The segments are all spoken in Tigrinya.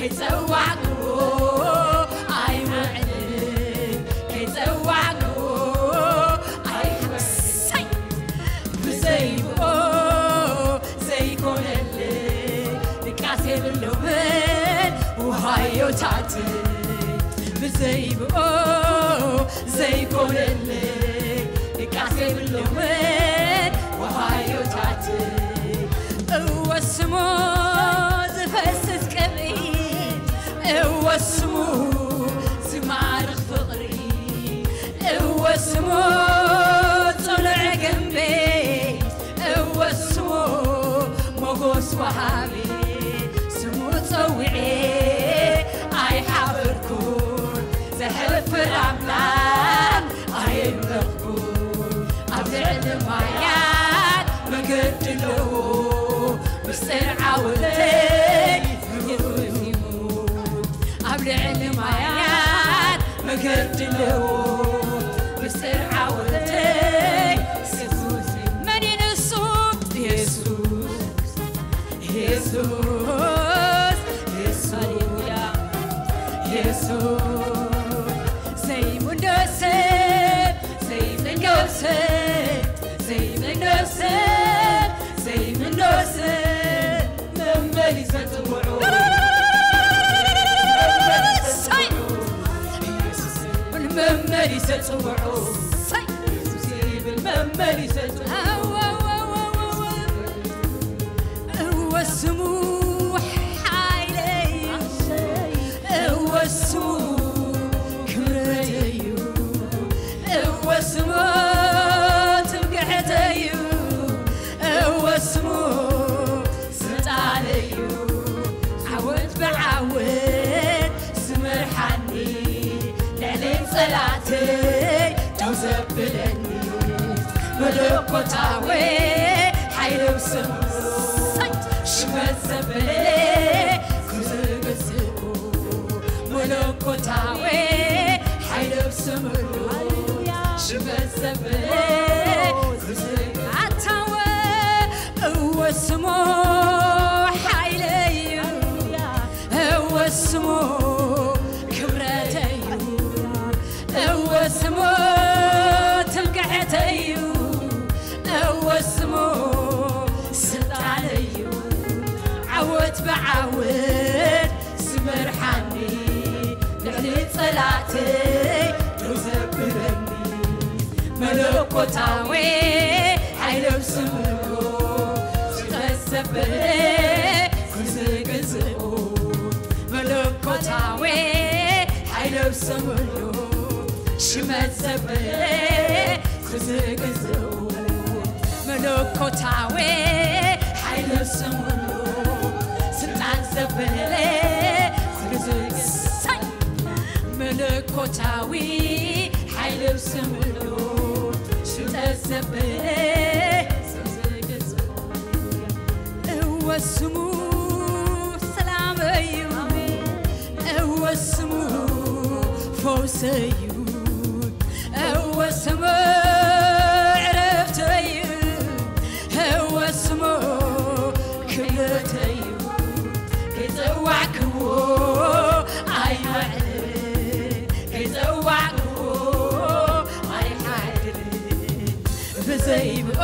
ከይጸዋዕክዎ ኣይውዕልን፣ ከይጸዋዕክዎ ኣይውዕልን። ብዘይብኦ ዘይኮነለይ ድቃስ የብሎምን ውሃዮታት። ብዘይብኦ ዘይኮነለይ ድቃስ የብሎምን ውሃዮታት። እወ ስሙ ዝፈስስ ቅብኢ፣ እወ ስሙ ዝማርኽ ፍቕሪ፣ እወ ስሙ ጽኑዕ ግንቢ፣ እወ ስሙ ሞጎስ ወሃቢ። ስሙ ጸዊዐ ኣይሓፈርኩን፣ ዘሕፍር ኣምላኽ ኣየምለኽኩን። ኣብ ልዕሊ ማያት መገዲ ኣለዎ፣ ምስጢር ዓወተይ ስፉፍ እዩ። ኣብ ልዕሊ ማያት መገዲ ኣለዎ፣ ምስጢር ዓወተይ ስፉፍ እዩ። መን እዩ ንሱ? የሱስ፣ የሱስ፣ የሱስ፣ ሃሌሉያ። የሱስ ዘይምንዶ ሰብ፣ ዘይምንዶ ሰብ፣ ዘይምንዶ ሰብ፣ ዘይምንዶ ሰብ፣ መመሊ ዘጽውዑ፣ እሰይ! መመሊ ዘጽውዑ፣ እሰይ! ዝብል መመሊ ዘጽውዑ። እወ ስሙ ሓይለይ፣ እወ ስሙ ክብረተይ እዩ፣ እወ ስሙ ትምክሕተይ እዩ፣ እወ ስሙ ስልጣነይ እዩ። ዓወት ብዓወት ዝመርሓኒ፣ ልዕሊ ጸላተይ ደው ዘብለኒ፣ መለኮታዊ ሓይሊ ኣብ ስሙ፣ ሽመት ዘበለ ክዝግዝኡ፣ መለኮታዊ ሓይሊ ኣብ ስሙ፣ ሽመት ዘበለ ክዝግዝኡ። ኣታወ እወ ስሙ ሓይለይ እዩ፣ እወ ስሙ ክብረተይ እዩ፣ እወ ስሙ ትምክሕተይ እዩ፣ እወ ስሙ ስልጣነይ እዩ። ዓወት ብዓወት ዝመርሓኒ፣ ልዕሊ ጸላተይ ደው ዘብለኒ፣ መለኮታዊ ሓይሊ ኣብ ስሙ፣ ሽመት ዘበለ ክዝግዝኡ፣ መለኮታዊ ሓይሊ ኣብ ስሙ፣ ሽመት ዘበለ ክዝግዝኡ፣ መለኮታዊ ሓይሊ ኣብ ስሙ፣ ስልጣን ዘበለ ክዝግዝኡ፣ መለኮታዊ ሓይሊ ኣብ ስሙ፣ ሽመት ዘበለ እወ ስሙ ሰላመይ እዩ፣ እወ ስሙ ፈውሰይ እዩ፣ እወ ስሙ ዕረፍተይ እዩ፣ እወ ስሙ ክብረተይ እዩ። ከይጸዋዕክዎ ኣይውዕልን፣ ከይጸዋዕክዎ ኣይሓድርን። ብዘይብኦ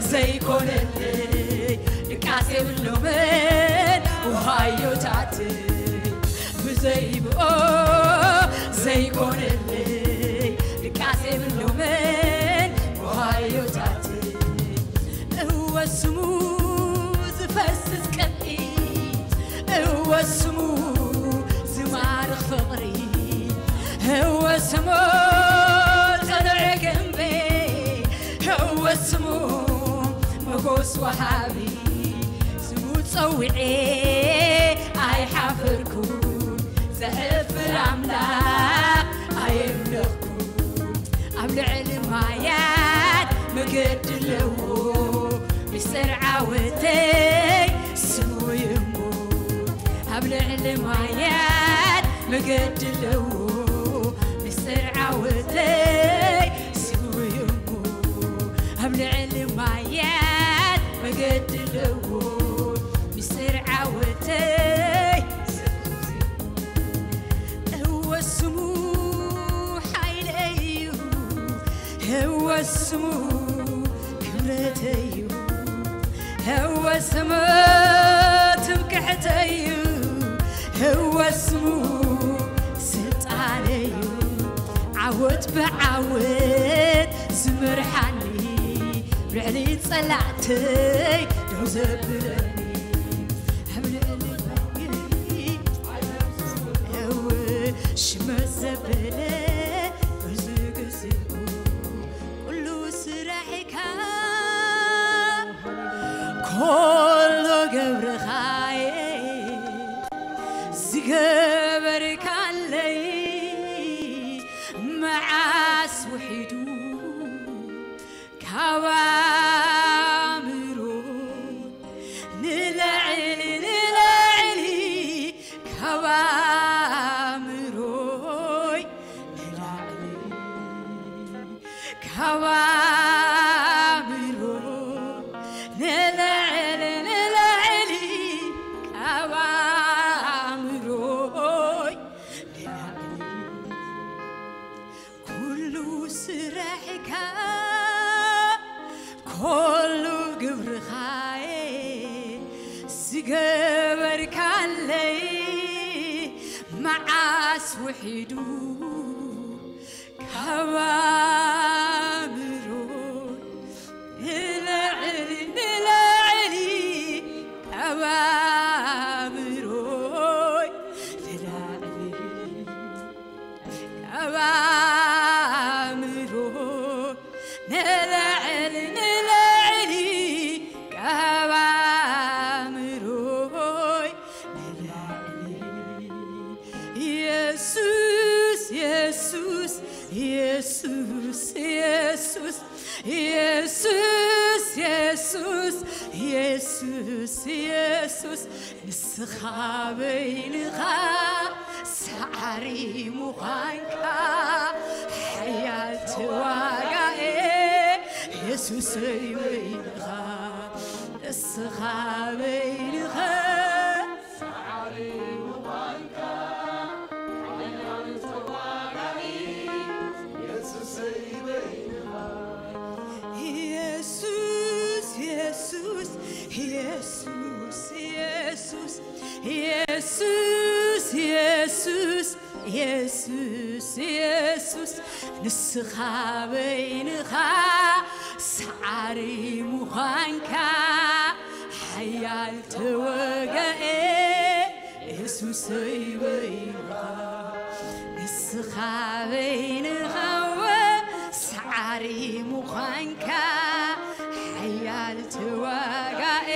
ዘይኮነለይ ድቃስ የብሎምን ውሃዮታት፣ ብዘይብኦ ዘይኮነለይ ድቃስ የብሎምን ውሃዮታት። እወ ስሙ ዝፈስስ ቅብኢ፣ እወ ስሙ ዝማርኽ ፍቕሪ፣ እወ ስሙ ጽኑዕ ግንቢ፣ እወ ስሙ ሞጎስ ወሃቢ፣ ስሙ ጸዊዐ ኣይሓፈርኩን፣ ዘሕፍር ኣምላኽ ኣየምለኽኩን። ኣብ ልዕሊ ማያት መገዲ ኣለዎ፣ ምስጢር ዓወተይ ስሙ እዩ እሞ። ኣብ ልዕሊ ማያት መገዲ ኣለዎ፣ ምስጢር ዓወተይ ስሙ እዩ እሞ። ኣብ ልዕሊ ማያት መገዲ ኣለዎ፣ ምስጢር ዓወተይ ስሙ ክብረተዩ፣ ህወ ስሙ ትምክሕተዩ፣ ህወ ስሙ ስልጣነዩ፣ ዓወት ብዓወት ዝመርሓኒ፣ ልዕሊ ጸላእተይ ደው ዘብለኒ፣ ኣብ ልዕሊ ሽመት ዘበለ ብዙ ግዜ ኩሉ ስራሕካ፣ ኮሎ ገብርኻየ ዝገበርካለይ፣ መዓስ ውሒዱ ካብ ኣእምሮ ንላዕሊ፣ ንላዕሊ፣ ካብ ኣእምሮይ ንላዕሊ፣ ካብ ኣእምሮ ንላዕሊ፣ ንላዕሊ፣ ካብ ኣእምሮይ ንላዕሊ። ኩሉ ስራሕካ፣ ኩሉ ግብርኻየ ዝገበርካለይ፣ መዓስ ውሒዱ ካብ ኣእምሮ ንላዕሊ፣ ንላዕሊ፣ ካብ ኣእምሮይ ንላዕሊ፣ ካብ ኣእምሮ ንላዕሊ፣ ንላዕሊ፣ ካብ ኣእምሮይ ንላዕሊ። የሱስ፣ የሱስ፣ የሱስ፣ የሱስ፣ የሱስ፣ የሱስ፣ የሱስ፣ የሱስ፣ ንስኻ በይንኻ ሰዓሪ ምዃንካ፣ ሓያል ተዋጋኤ የሱሰይ በይንኻ፣ ንስኻ በይንኻ ሰዓሪ ምዃንካ፣ ሓያል ተዋጋኢ የሱሰይ በይንኻ። የሱስ፣ የሱስ፣ የሱስ፣ የሱስ፣ የሱስ፣ የሱስ፣ የሱስ፣ የሱስ፣ ንስኻ በይንኻ ሰዓሪ ምዃንካ፣ ሓያል ተወጋኤ የሱሰይ በይንኻ፣ ንስኻ በይንኻ እወ ሰዓሪ ምዃንካ፣ ሓያል ተዋጋኤ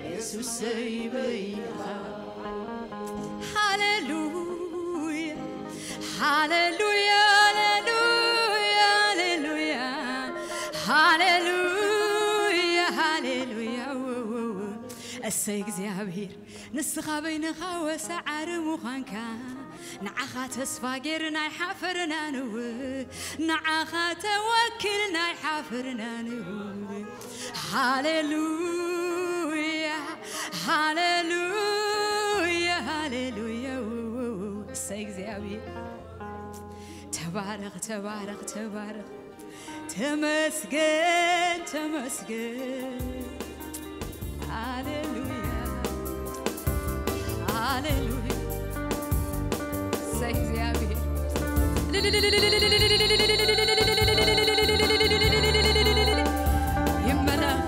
የሱሰይ በይንኻ። ሃሌሉያ፣ ሃሌሉያ፣ ሃሌሉያ፣ ሃሌሉያ፣ ሃሌሉያ፣ ሃሌሉያ። እሰይ እግዚኣብሔር፣ ንስኻ በይንኻ ወሰዓሪ ምዃንካ፣ ንዓኻ ተስፋ ጌርና ኣይሓፈርናን እው፣ ንዓኻ ተወኪልና ኣይሓፈርናን እው። ሃሌሉያ፣ ሃሌሉያ፣ ሃሌሉያ። እሰይ እግዚኣብሔር፣ ተባረኽ፣ ተባረኽ፣ ተባረኽ። ተመስገን፣ ተመስገን። ሃሌሉያ፣ ሃሌሉያ። እሰይ እግዚኣብሔር። ይመለኽ፣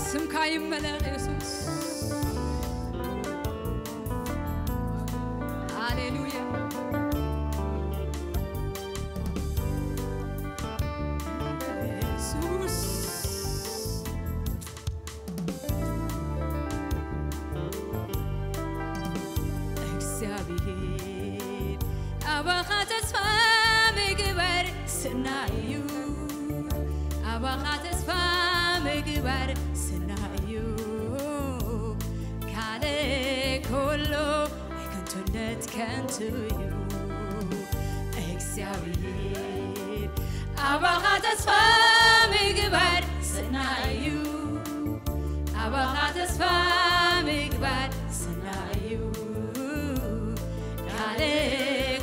ስምካ ይመለኽ የሱስ። ሃሌሉያ። የሱስ። እግዚኣብሔር፣ ኣባኻ ተስፋ ምግባር ስና እዩ፣ ኣባኻ ተስፋ ምግባር ስና እዩ። ካልእ ኩሉ ናይ ከንቱነት ከንቱ እዩ። እግዚኣብሔር፣ ኣባኻ ተስፋ ምግባር ስና እዩ፣ ኣባኻ ተስፋ ምግባር ስና እዩ። ካልእ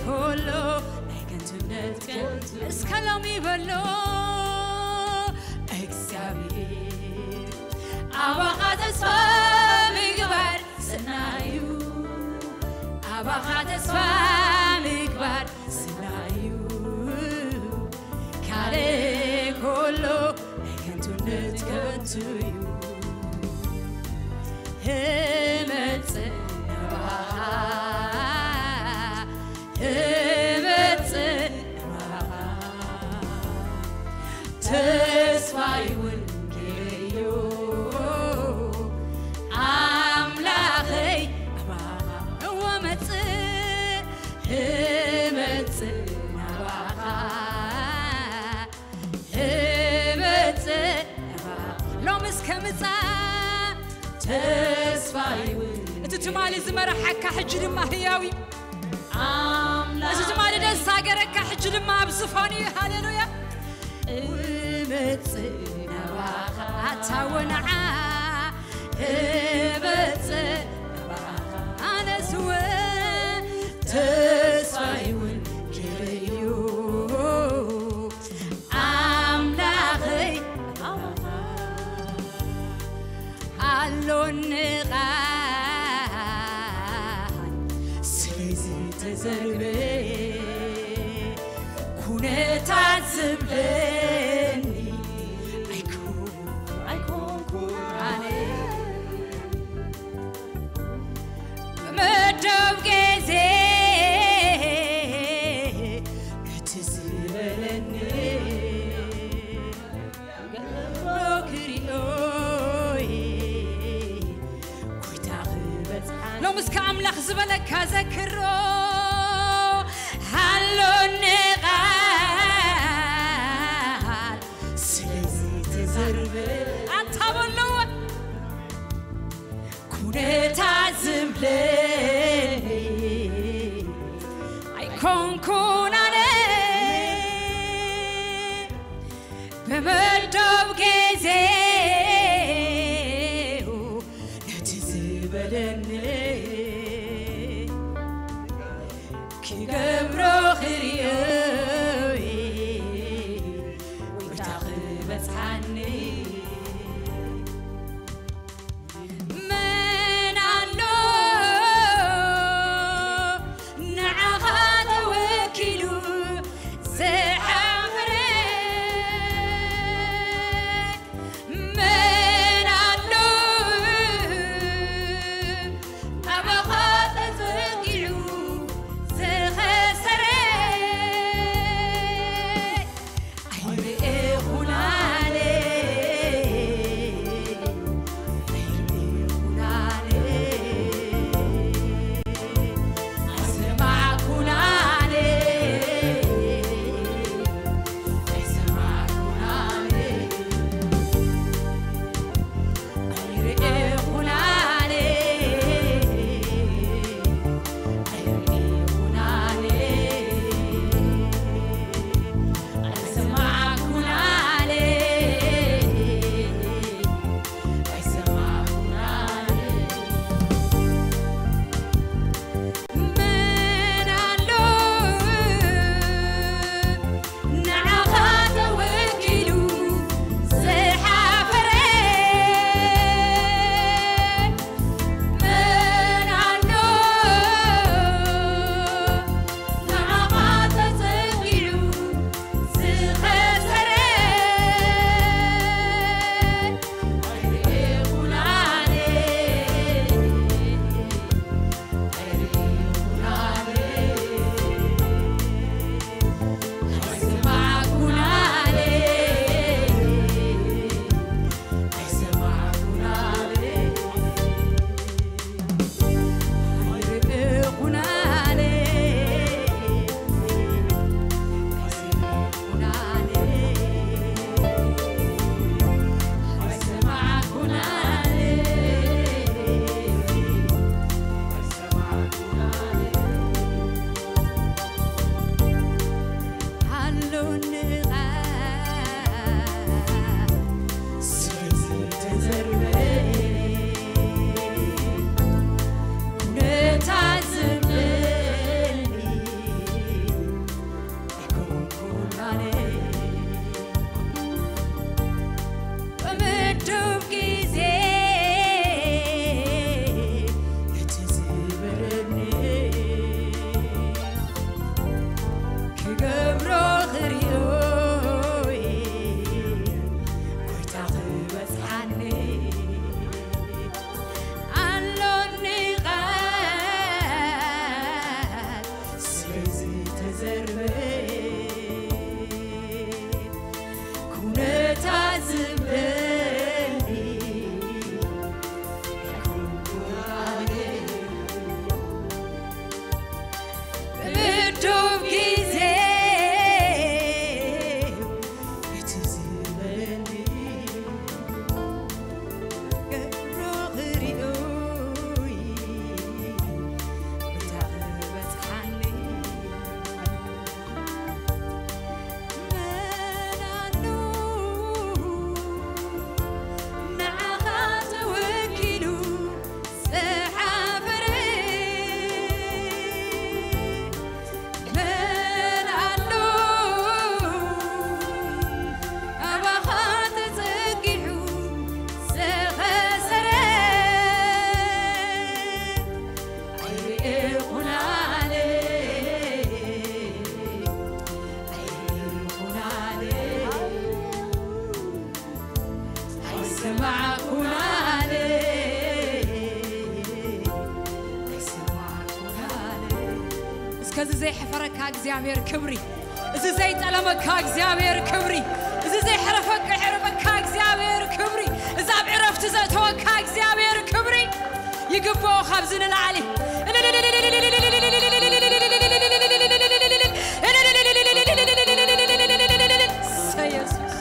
ኩሉ ናይ ከንቱነት ከንቱ እስከ ሎሚ በሎ እግዚኣብሔር ኣባኻ ተስፋ ምግባር ጽናዩ፣ ኣባኻ ተስፋ ምግባር ጽናዩ። ካልእ ኩሉ ከንቱነት ከንቱ እዩ። እመጽእ ናባኻ፣ እመጽእ ናባኻ፣ ተስፋይ እውን ገይረዮ ኣምላኸይ ናባኻ። እወ እመጽእ፣ እመጽእ ናባኻ፣ እመጽእ ናባኻ። ሎምስ ከምጻእ ተስፋይ እውን እቲ ትማሊ ዝመርሓካ ሕጂ ድማ ህያው እዩ። ኣምላኽ እቲ ትማሊ ደስ ሃገረካ ሕጂ ድማ ኣብ ዝፋኑ እዩ። ሃሌሉያ። እመጽእ ናባኻ ኣታ ወንዓ፣ እመጽእ ናባኻ ኣነስ እውን ተስፋይ እውን ገይረዮ ኣምላኸይ ናባኻ። ኣሎኒ ቃል ስለዚ ተዘርበ ኩነታት ዝብለኒ ኣይኮ-፣ ኣይኮንኩን ኣነ። ብመደብ ግዜ ነቲ ዝበለኒ ገብሮ ክሪኦ እየ። ጎይታ ክበጽሓ ሎምስ ከኣምላኽ ዝበለካ ዘክሮ ሃሎኒ ቃል ስለዚ ተዘርበ ኣታ በለዎ ኩነታ ዝብለኒ ኣይኮንኩን ኣነ ብመደብ ግዜ ነቲ ዝበለኒ ክገብሮ ክርእዮ ወይ ክበጽሓኒ መን ኣሎ ንዓኻ ተወኪሉ ዝሓፍረ መን ኣሎ ከዚ ዘይሐፈረካ እግዚኣብሔር ክብሪ፣ እዚ ዘይጠለመካ እግዚኣብሔር ክብሪ፣ እዚ ዘይሐረፈካ የሕረፈካ እግዚኣብሔር ክብሪ፣ እዚ ኣብ ዕረፍቲ ዘእተወካ እግዚኣብሔር ክብሪ ይግብኦ። ካብዚ ንላዕሊ ኢየሱስ።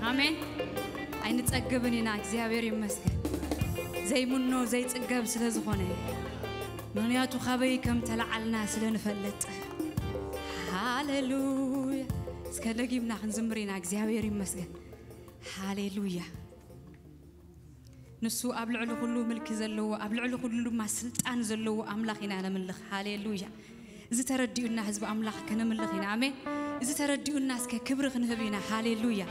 ኣሜን። ኣይንጸግብን ኢና። እግዚኣብሔር ይመስገን። ዘይምኖ ዘይጽገብ ስለ ዝኾነ፣ ምኽንያቱ ካበይ ከም ተለዓልና ስለ ንፈልጥ። ሃሌሉያ። እስከ ደጊምና ክንዝምር ኢና። እግዚኣብሔር ይመስገን። ሃሌሉያ። ንሱ ኣብ ልዕሊ ኩሉ ምልኪ ዘለዎ፣ ኣብ ልዕሊ ኩሉ ድማ ስልጣን ዘለዎ ኣምላኽ ኢና ነምልኽ። ሃሌሉያ። እዚ ተረዲኡና ህዝቢ ኣምላኽ ከነምልኽ ኢና። ኣሜን። እዚ ተረዲኡና እስከ ክብሪ ክንህብ ኢና። ሃሌሉያ።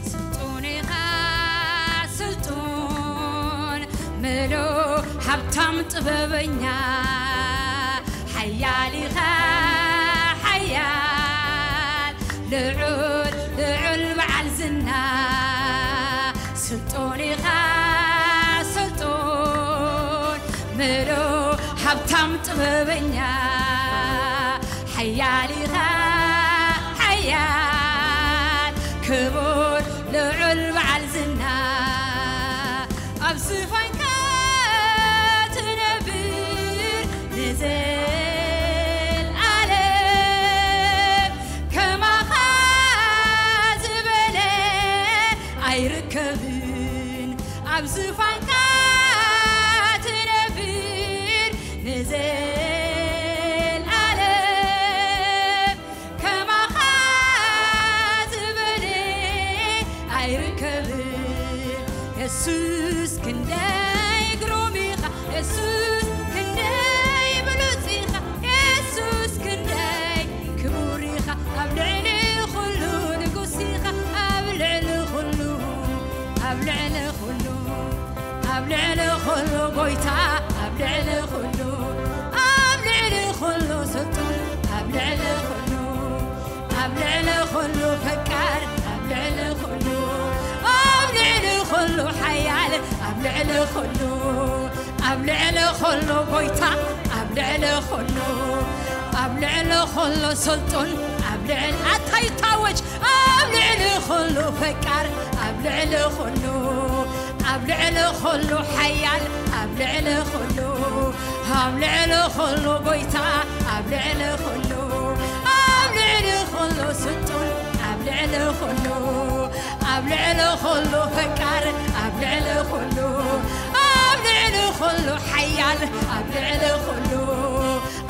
ስልጡን ኢኻ፣ ስልጡን ምሉእ ሃብታም ጥበበኛ፣ ሓያል ኢኻ፣ ሓያል ልዑል፣ ልዑል በዓል ዝና። ስልጡን ኢኻ፣ ስልጡን ምሉእ ሃብታም ጥበበኛ፣ ሓያል ኢኻ፣ ሓያል ክቡር ልዑል በዓል ዝና። ኣብ ዝፋንካ ትነብር ንዘልኣለም፣ ከማኻ ዝበለ ኣይርከብን። ኣብ ዝፋንካ ትነብር ንዘልኣለም፣ ከማኻ ዝበለ ኣይርከብን። የሱስ ክንደይ ግሩም ኢኻ፣ የሱስ ክንደይ ብሉጽ ኢኻ፣ የሱስ ክንደይ ክቡር ኢኻ። ኣብ ልዕሊ ኩሉ ንጉስ ኢኻ፣ ኣብ ልዕሊ ኩሉ፣ ኣብ ልዕሊ ኩሉ፣ ኣብ ልዕሊ ኩሉ ጎይታ፣ ኣብ ልዕሊ ኩሉ፣ ኣብ ልዕሊ ኩሉ ስልጡን፣ ኣብ ልዕሊ ኩሉ፣ ኣብ ልዕሊ ኩሉ ፈቃር፣ ኣብ ልዕሊ ኩሉ፣ ኣብ ልዕሊ ኩሉ ሓያል፣ ኣብ ልዕሊ ኩሉ፣ ኣብ ልዕሊ ኩሉ ጎይታ፣ ኣብ ልዕሊ ኩሉ፣ ኣብ ልዕሊ ኩሉ ስልጡን፣ ኣብ ልዕሊ ኣታ ይታወጅ፣ ኣብ ልዕሊ ኩሉ ፈቃር፣ ኣብ ልዕሊ ኩሉ፣ ኣብ ልዕሊ ኩሉ ሓያል፣ ኣብ ልዕሊ ኩሉ፣ ኣብ ልዕሊ ኩሉ ጎይታ፣ ኣብ ልዕሊ ኩሉ፣ ኣብ ልዕሊ ኩሉ ስልጡን፣ ኣብ ልዕሊ ኩሉ፣ ኣብ ልዕሊ ኩሉ ፈቃር፣ ኣብ ልዕሊ ኩሉ፣ ኣብ ልዕሊ ኩሉ ሓያል፣ ኣብ ልዕሊ ኩሉ፣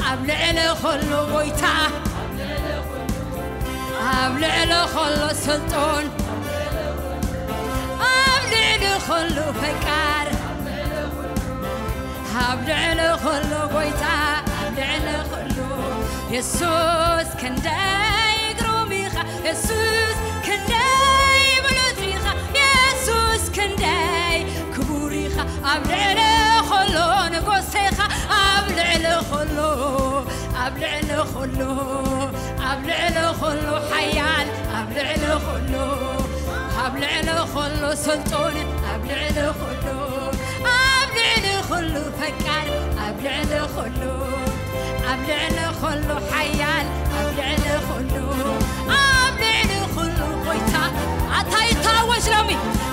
ኣብ ልዕሊ ኩሉ ጎይታ፣ ኣብ ልዕሊ ኩሉ ስልጡን፣ ኣብ ልዕሊ ኩሉ ፈቃር፣ ኣብ ልዕሊ ኩሉ ጎይታ፣ ኣብ ልዕሊ ኩሉ የሱስ ክንደይ ግሩም ኢኻ፣ የሱስ ክንደይ ብሉጽ ኢኻ፣ የሱስ ክንደይ ክቡር ኢኻ። ኣብ ልዕሊ ኩሉ ንጉስ ኢኻ፣ ኣብ ልዕሊ ኩሉ፣ ኣብ ልዕሊ ኩሉ፣ ኣብ ልዕሊ ኩሉ ሓያል፣ ኣብ ልዕሊ ኩሉ፣ ኣብ ልዕሊ ኩሉ ስልጡን፣ ኣብ ልዕሊ ኩሉ፣ ኣብ ልዕሊ ኩሉ ፈቃር፣ ኣብ ልዕሊ ኩሉ፣ ኣብ ልዕሊ ኩሉ ሓያል፣ ኣብ ልዕሊ ኩሉ፣ ኣብ ልዕሊ ኩሉ ጎይታ። ኣታ ይታወጅ ሎሚ፣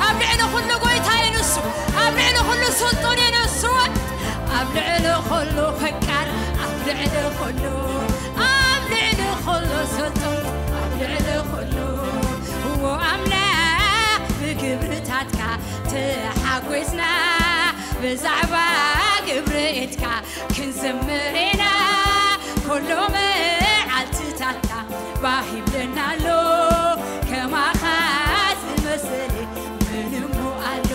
ኣብ ልዕሊ ኩሉ ጎይታ እዩ ንሱ፣ ኣብ ልዕሊ ኩሉ ስልጡን እዩ ንሱ። ኣብ ልዕሊ ኩሉ ፈቃር፣ ኣብ ልዕሊ ኩሉ፣ ኣብ ልዕሊ ኩሉ ስልጡን፣ ኣብ ልዕሊ ኩሉ። እዎ ኣምላኽ ብግብርታትካ ተሓጒስና፣ ብዛዕባ ግብሪ ኢድካ ክንዝምር ኢና። ኩሉ መዓልትታትና ባህ ይብለና ኣሎ፣ ከማኻ ዝመስል ምን እሞ ኣሎ?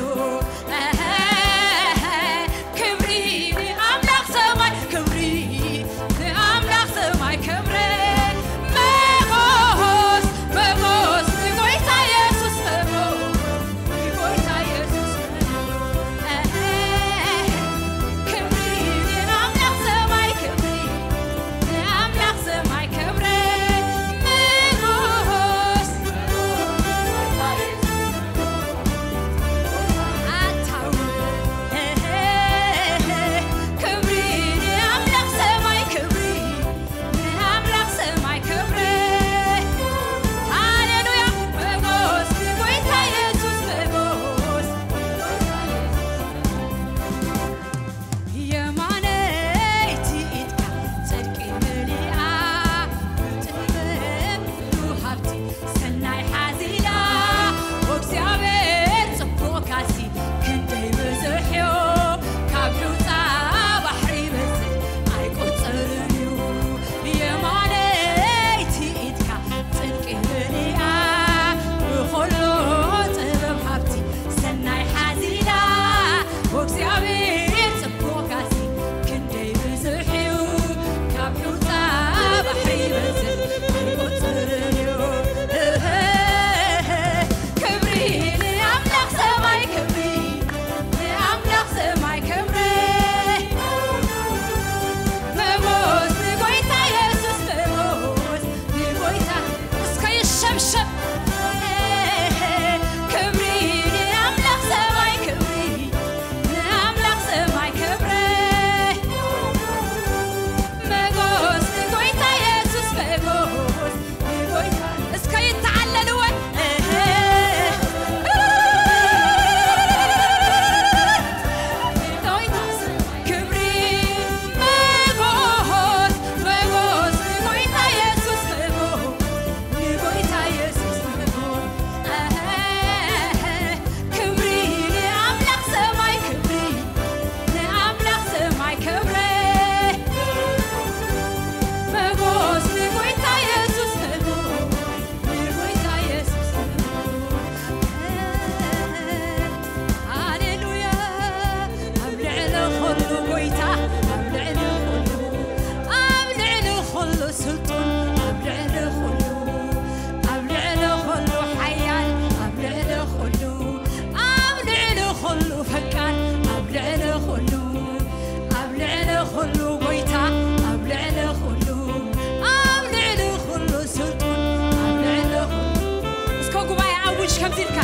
ከምዚ ኢልካ፣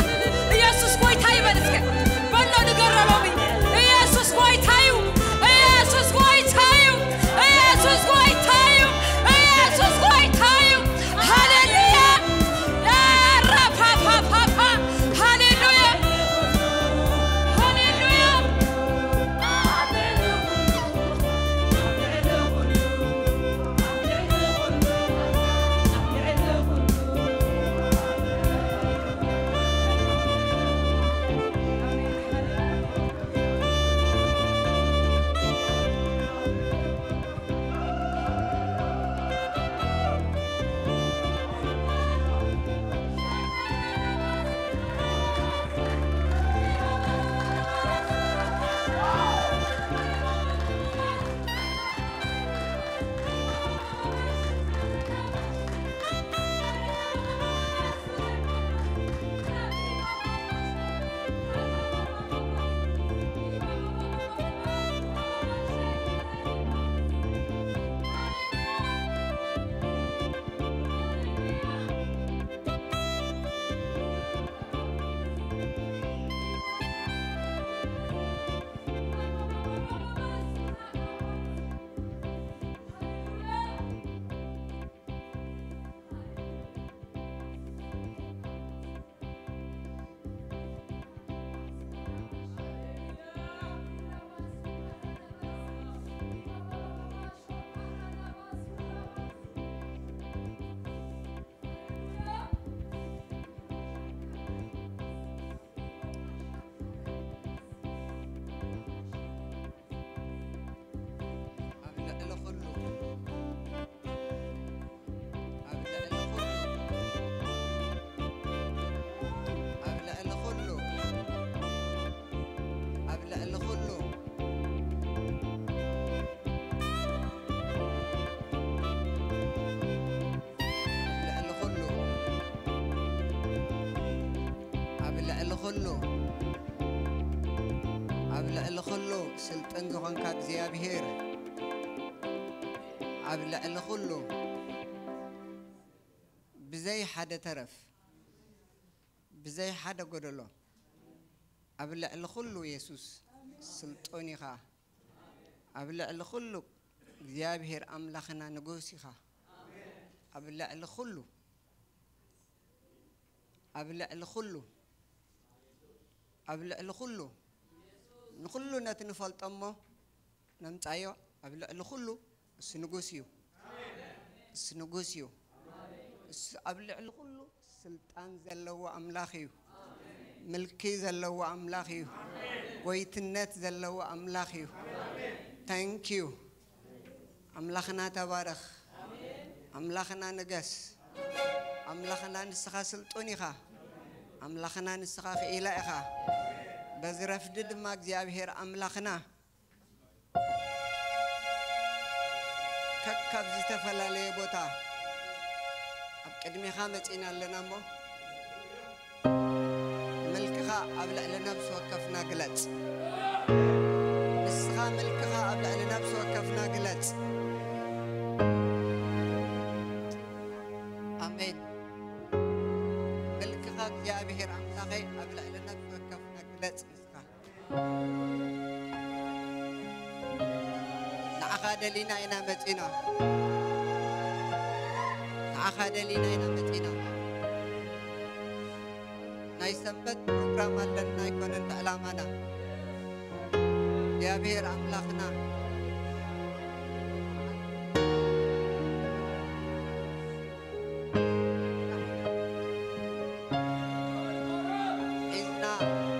"ኢየሱስ ጎይታ እዩ" በል እስከ። በሎ ንገሮ ሎሚ። "ኢየሱስ ጎይታ እዩ። ኢየሱስ ጎይታ እዩ። ኢየሱስ ጎይታ እዩ። ኢየሱስ ጎይታ እዩ። ሃሌሉያ!" ራፓፓፓፓ። ሃሌሉያ! ሃሌሉያ! ኣብ ልዕሊ ኩሉ፣ ኣብ ልዕሊ ኩሉ፣ ኣብ ልዕሊ ኩሉ፣ ኣብ ልዕሊ ኩሉ፣ ልዕሊ ኩሉ፣ ኣብ ልዕሊ ኩሉ፣ ኣብ ልዕሊ ኩሉ ስልጥን ዝኾንካ እግዚኣብሔር፣ ኣብ ልዕሊ ኩሉ፣ ብዘይ ሓደ ተረፍ፣ ብዘይ ሓደ ጎደሎ፣ ኣብ ልዕሊ ኩሉ የሱስ ስልጡን ኢኻ። ኣብ ልዕሊ ኩሉ እግዚኣብሔር ኣምላኽና ንጉስ ኢኻ። ኣብ ልዕሊ ኩሉ፣ ኣብ ልዕሊ ኩሉ፣ ኣብ ልዕሊ ኩሉ፣ ንኹሉ ነቲ ንፈልጦ እሞ ነምጻዮ። ኣብ ልዕሊ ኩሉ እሱ ንጉስ እዩ። እሱ ንጉስ እዩ። እሱ ኣብ ልዕሊ ኩሉ ስልጣን ዘለዎ ኣምላኽ እዩ። ምልኪ ዘለዎ ኣምላኽ እዩ። ጎይትነት ዘለዎ ኣምላኽ እዩ። ታንክ ዩ። ኣምላኽና ተባረኽ። ኣምላኽና ንገስ። ኣምላኽና ንስኻ ስልጡን ኢኻ። ኣምላኽና ንስኻ ክኢላ ኢኻ። በዚ ረፍዲ ድማ እግዚኣብሔር ኣምላኽና ከካብ ዝተፈላለየ ቦታ ኣብ ቅድሜኻ መጺና ኣለና እሞ፣ ምልክኻ ኣብ ልዕሊ ነፍሲ ወከፍና ግለጽ። ንስኻ ምልክኻ ኣብ ልዕሊ ነፍሲ ወከፍና ግለጽ። ኣሜን። ምልክኻ እግዚኣብሔር ኣምላኸይ ኣብ ልዕሊ ነፍሲ ወከፍና ግለጽ ንስኻ። ንዓኻ ደሊና ኢና መጺና። ንዓኻ ደሊና ኢና መጺና። ናይ ሰንበት ፕሮግራም ኣለና ኣይኮነን ዕላማና። እግዚኣብሔር ኣምላኽና ሒዝና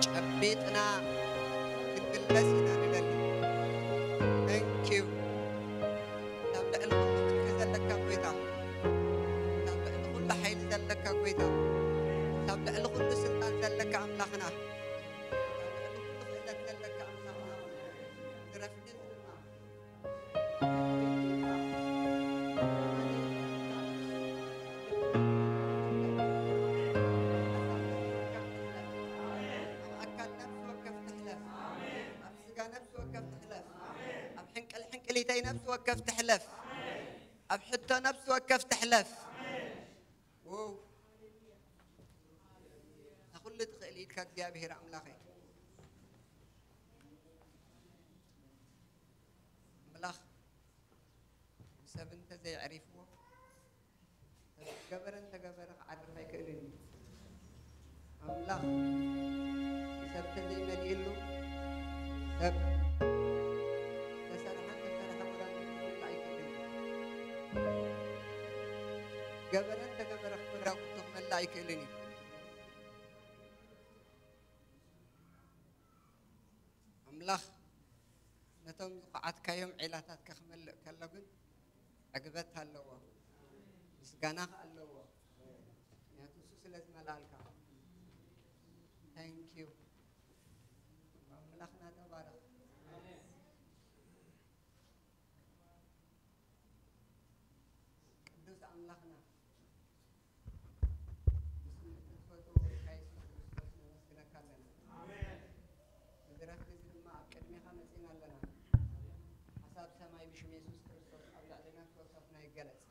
ጨቢጥና ክንግለስ ኢና ንደሊ። Thank you። ካብ ልዕሊ ኩሉ ምልኪ ዘለካ ጎይታ፣ ካብ ልዕሊ ኩሉ ሓይሊ ዘለካ ጎይታ፣ ካብ ልዕሊ ኩሉ ስልጣን ዘለካ ኣምላኽና፣ ካብ ልዕሊ ኩሉ ክእለት ዘለካ ኣምላኽና፣ ዝረፍድን ድማ ኣብ ኣካል ነፍሲ ወከፍ ትሕለፍ፣ ኣብ ስጋ ነፍሲ ወከፍ ትሕለፍ፣ ኣብ ሕንቅል ሕንቅሊተይ ነፍሲ ወከፍ ትሕለፍ፣ ኣብ ሕቶ ነፍሲ ወከፍ ትሕለፍ። ዎው። እታ ከእግዚኣብሔር ኣምላኸይ፣ ኣምላኽ ሰብ እንተዘይዕሪፍዎ፣ ሰብ ገበረ እንተገበረ ክዓርፍ ኣይክእልን እዩ። ኣምላኽ ንሰብ እንተዘይመሊእሉ፣ ሰብ ተሰርሐ እንተሰርሐ ወዳግም ክመልእ ኣይክእልን እዩ። ገበረ እንተገበረ ወዳግም ክመልእ ኣይክእልን እዩ። ኣምላኽ ነቶም ዝኹዓትካዮም ዒላታት ከኽመልእ ከሎ ግን ዕግበት ኣለዎ፣ ምስጋና ከኣ ኣለዎ። ምኽንያቱ እሱ ስለ ዝመልኣልካ። Thank you። ኣምላኽና ተባረኽ። ቅዱስ ኣምላኽና፣ ንስም እትፈትዎ ወድካ የሱስ ክርስቶስ ነመስግነካ ኣለና። ኣብዚ ረፍቲ እዚ ድማ ኣብ ቅድሜኻ መጺና ኣለና። ሓሳብ ሰማይ ብሽም የሱስ ክርስቶስ ኣብ ልዕልና ተወከፍና ይገለጽ።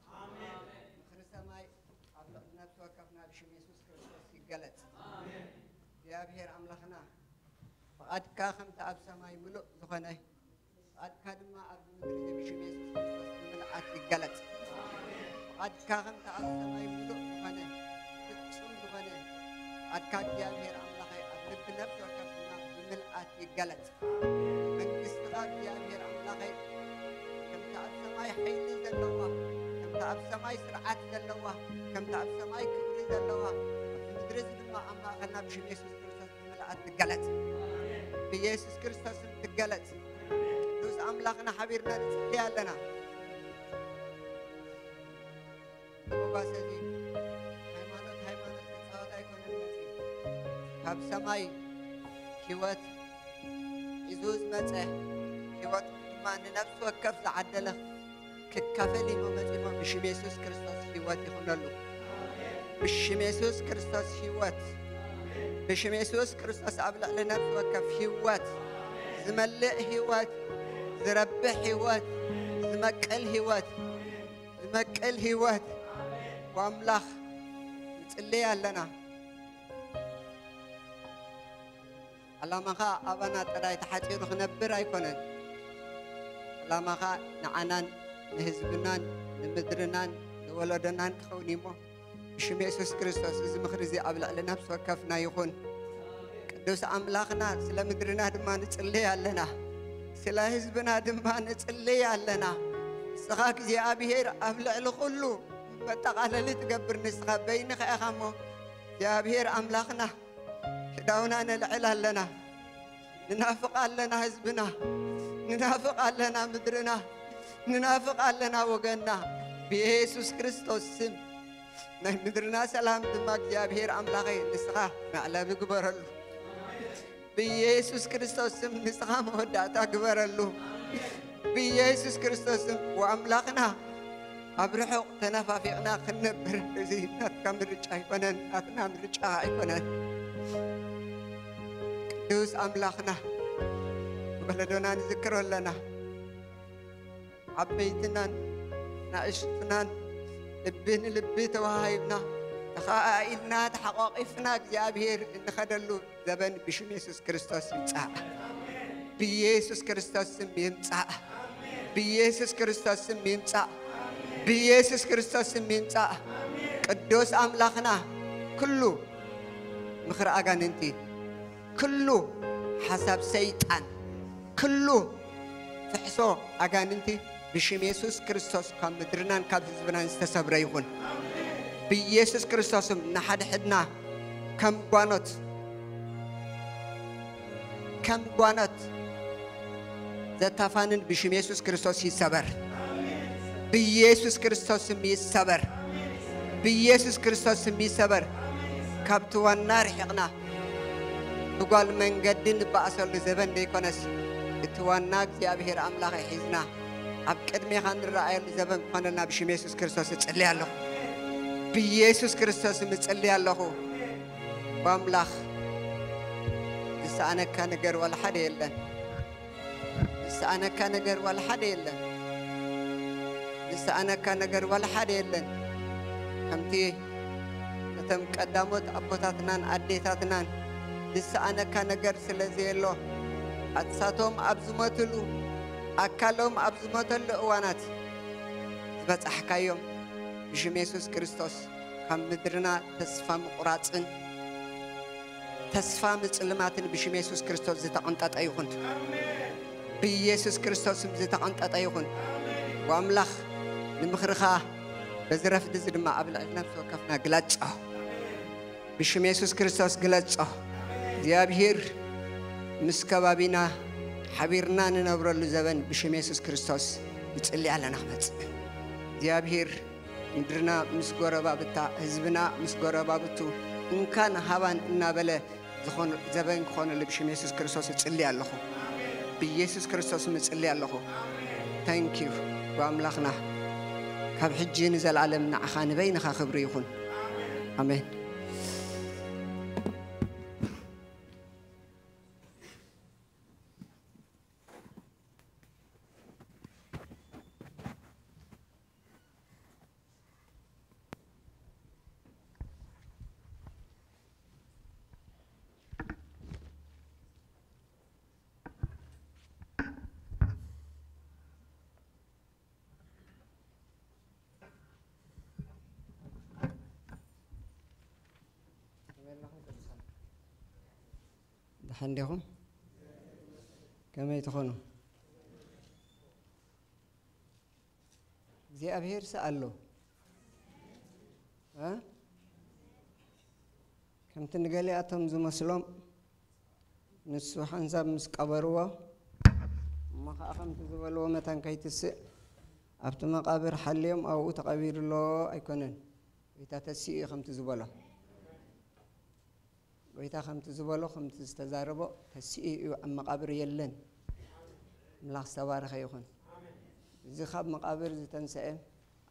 ምኽሪ ሰማይ ኣብ ልዕልና ተወከፍና ብሽም የሱስ ክርስቶስ ይገለጽ። እግዚኣብሔር ኣምላኽና፣ ፍቓድካ ከምቲ ኣብ ሰማይ ምሉእ ዝኾነ፣ ፍቓድካ ድማ ኣብ ምድሪ እዚ ብሽም የሱስ ክርስቶስ ብምልኣት ይገለጽ። ፍቓድካ ከምቲ ኣብ ሰማይ ምሉእ ዝኾነ፣ ፍጹም ዝኾነ፣ ፍቓድካ እግዚኣብሔር ኣምላኸይ ኣብ ልቢ ነፍሲ ወከፍ ድማ ብምልኣት ይገለጽ። መንግስትኻ እግዚኣብሔር ኣምላኸይ ከምቲ ኣብ ሰማይ ሓይሊ ዘለዋ፣ ከምቲ ኣብ ሰማይ ስርዓት ዘለዋ፣ ከምቲ ኣብ ሰማይ ክብሪ ዘለዋ፣ ኣብዚ ምድሪ እዚ ድማ ኣብ ማእኸልና ብሽም የሱስ ክርስቶስ ብምልኣት ትገለጽ። ብየሱስ ክርስቶስ ስም ትገለጽ። ቅዱስ ኣምላኽና ሓቢርና ንጽሊ ኣለና። መጓሰ እዚ ሃይማኖት፣ ሃይማኖት ክጻወት ኣይኮነን መጺኡ። ካብ ሰማይ ህይወት ሒዙ ዝመጸ፣ ህይወት ድማ ንነፍሲ ወከፍ ዝዓደለ ክካፈል ኢሞ መጺሞ ብሽም የሱስ ክርስቶስ ህይወት ይኹነሉ። ብሽም የሱስ ክርስቶስ ህይወት፣ ብሽም የሱስ ክርስቶስ ኣብ ልዕሊ ነፍሲ ወከፍ ህይወት፣ ዝመልእ ህይወት፣ ዝረብሕ ህይወት፣ ዝመቅል ህይወት፣ ዝመቅል ህይወት ብኣምላኽ ንጽልይ ኣለና። ዕላማኻ ኣባና ጥራይ ተሓጺሩ ክነብር ኣይኮነን። ዕላማኻ ንዓናን ንህዝብናን ንምድርናን ንወለዶናን ክኸውን እዩ እሞ፣ ብሽም የሱስ ክርስቶስ እዚ ምኽሪ እዚ ኣብ ልዕሊ ነፍሲ ወከፍና ይኹን። ቅዱስ ኣምላኽና፣ ስለ ምድርና ድማ ንጽልይ ኣለና፣ ስለ ህዝብና ድማ ንጽልይ ኣለና። ንስኻ እግዚኣብሔር ኣብ ልዕሊ ኩሉ መጠቓለሊ ትገብር፣ ንስኻ በይንኻ ኢኻ እሞ እግዚኣብሔር ኣምላኽና፣ ክዳውና ነልዕል ኣለና። ንናፍቕ ኣለና ህዝብና፣ ንናፍቕ ኣለና ምድርና፣ ንናፍቕ ኣለና ወገንና። ብየሱስ ክርስቶስ ስም ናይ ምድርና ሰላም ድማ እግዚኣብሔር ኣምላኸይ ንስኻ መዕለቢ ግበረሉ። ብየሱስ ክርስቶስ ስም ንስኻ መወዳእታ ግበረሉ። ብየሱስ ክርስቶስ ስም ወኣምላኽና፣ ኣብ ርሑቕ ተነፋፊቕና ክንነብር እዚ ናትካ ምርጫ ኣይኮነን፣ ናትና ምርጫ ኣይኮነን። ቅዱስ ኣምላኽና፣ ወለዶና ንዝክሮ ኣለና። ዓበይትናን ናእሽትናን ልቢ ንልቢ ተወሃሂብና፣ ተኸኣኢልና፣ ተሓቋቒፍና እግዚኣብሔር እንኸደሉ ዘበን ብሽም የሱስ ክርስቶስ ይምጻእ። ብየሱስ ክርስቶስ ስም ይምጻእ። ብየሱስ ክርስቶስ ስም ይምጻእ። ብየሱስ ክርስቶስ ስም ይምጻእ። ቅዱስ ኣምላኽና፣ ኩሉ ምኽሪ ኣጋንንቲ፣ ኩሉ ሓሳብ ሰይጣን፣ ኩሉ ፍሕሶ ኣጋንንቲ ብሽም የሱስ ክርስቶስ ካብ ምድርናን ካብ ህዝብናን ዝተሰብረ ይኹን። ብኢየሱስ ክርስቶስም ንሓድሕድና ከም ጓኖት፣ ከም ጓኖት ዘታፋንን ብሽም የሱስ ክርስቶስ ይሰበር። ብኢየሱስ ክርስቶስም ይሰበር። ብኢየሱስ ክርስቶስም ይሰበር። ካብቲ ዋና ርሒቕና ብጓል መንገዲ ንበኣሰሉ ዘበን ዘይኮነስ፣ እቲ ዋና እግዚኣብሔር ኣምላኽ ሒዝና ኣብ ቅድሜኻ ንረኣየሉ ዘበን ክኾነልና ብሽም የሱስ ክርስቶስ እጽሊ ኣለኹ። ብኢየሱስ ክርስቶስም እጽሊ ኣለኹ። ብኣምላኽ ዝሰኣነካ ነገር ዋላ ሓደ የለን። ዝሰኣነካ ነገር ዋላ ሓደ የለን። ዝሰኣነካ ነገር ዋላ ሓደ የለን። ከምቲ ነቶም ቀዳሞት ኣቦታትናን ኣዴታትናን ዝሰኣነካ ነገር ስለ ዘየሎ፣ ኣሳቶም ኣብ ዝሞትሉ፣ ኣካሎም ኣብ ዝሞተሉ እዋናት ዝበጻሕካዮም፣ ብሽም የሱስ ክርስቶስ ካብ ምድርና ተስፋ ምቑራጽን ተስፋ ምጽልማትን ብሽም የሱስ ክርስቶስ ዝተቐንጠጠ ይኹን። ብኢየሱስ ክርስቶስ ስም ዝተቐንጠጠ ይኹን። ወኣምላኽ ንምኽርኻ በዚ ረፍዲ እዚ ድማ ኣብ ልዕሊ ነፍሲ ወከፍና ግለጾ። ብሽም የሱስ ክርስቶስ ግለጾ። እግዚኣብሔር ምስ ከባቢና ሓቢርና ንነብረሉ ዘበን ብሽም የሱስ ክርስቶስ ንጽሊ ኣለና ክመጽእ። እግዚኣብሔር ምድርና ምስ ጎረባብታ፣ ህዝብና ምስ ጎረባብቱ እንካን ሃባን እናበለ ዝኾን ዘበን ክኾነሉ ብሽም የሱስ ክርስቶስ እጽሊ ኣለኹ። ብኢየሱስ ክርስቶስ ስም እጽሊ ኣለኹ። ታንክ ዩ ብኣምላኽና። ካብ ሕጂ ንዘለኣለም ንዓኻ ንበይንኻ ክብሪ ይኹን። ኣሜን። ደሓን ዲኹም? ከመይ ትኾኑ? እግዚኣብሄርስ ኣሎ። እ? ከምቲ ንገሊኣቶም ዝመስሎም፣ ንሱ ሓንሳብ ምስ ቀበርዎ፣ እሞ ኸዓ ከምቲ ዝበልዎ መታን ከይትስእ፣ ኣብቲ መቓብር ሓልዮም ኣብኡ ተቐቢሩ ኣሎ ኣይኮነን። ጎይታ ተሲኡ እዩ ከምቲ ዝበሎ። ጎይታ ከምቲ ዝበሎ፣ ከምቲ ዝተዛረቦ ተሲኡ እዩ፣ ኣብ መቓብር የለን። ኣምላኽ ዝተባረኸ ይኹን። እዚ ካብ መቓብር ዝተንስአ፣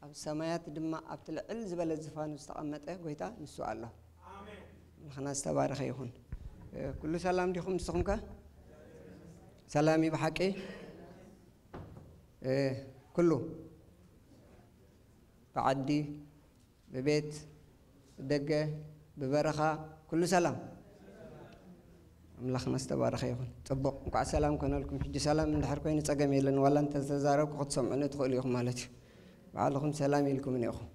ኣብ ሰማያት ድማ ኣብቲ ልዕል ዝበለ ዝፋኑ ዝተቐመጠ ጎይታ ንሱ ኣሎ። ኣምላኽና ዝተባረኸ ይኹን። እ፣ ኩሉ ሰላም ዲኹም ንስኹም ከ? ሰላም እዩ ብሓቂ? እ፣ ኩሉ ብዓዲ ብቤት፣ ብደገ፣ ብበረኻ፣ ኩሉ ሰላም። ኣምላኽና ዝተባረኸ ይኹን። ጽቡቕ፣ እንቋዕ ሰላም ኮነልኩም። ሕጂ ሰላም እንድሕር ኮይኑ ጸገም የለን። ዋላ እንተተዛረብኩ ክትሰምዑኒ ትኽእሉ ኢኹም ማለት እዩ። ባዕልኹም ሰላም ኢልኩምኒ ኢኹም።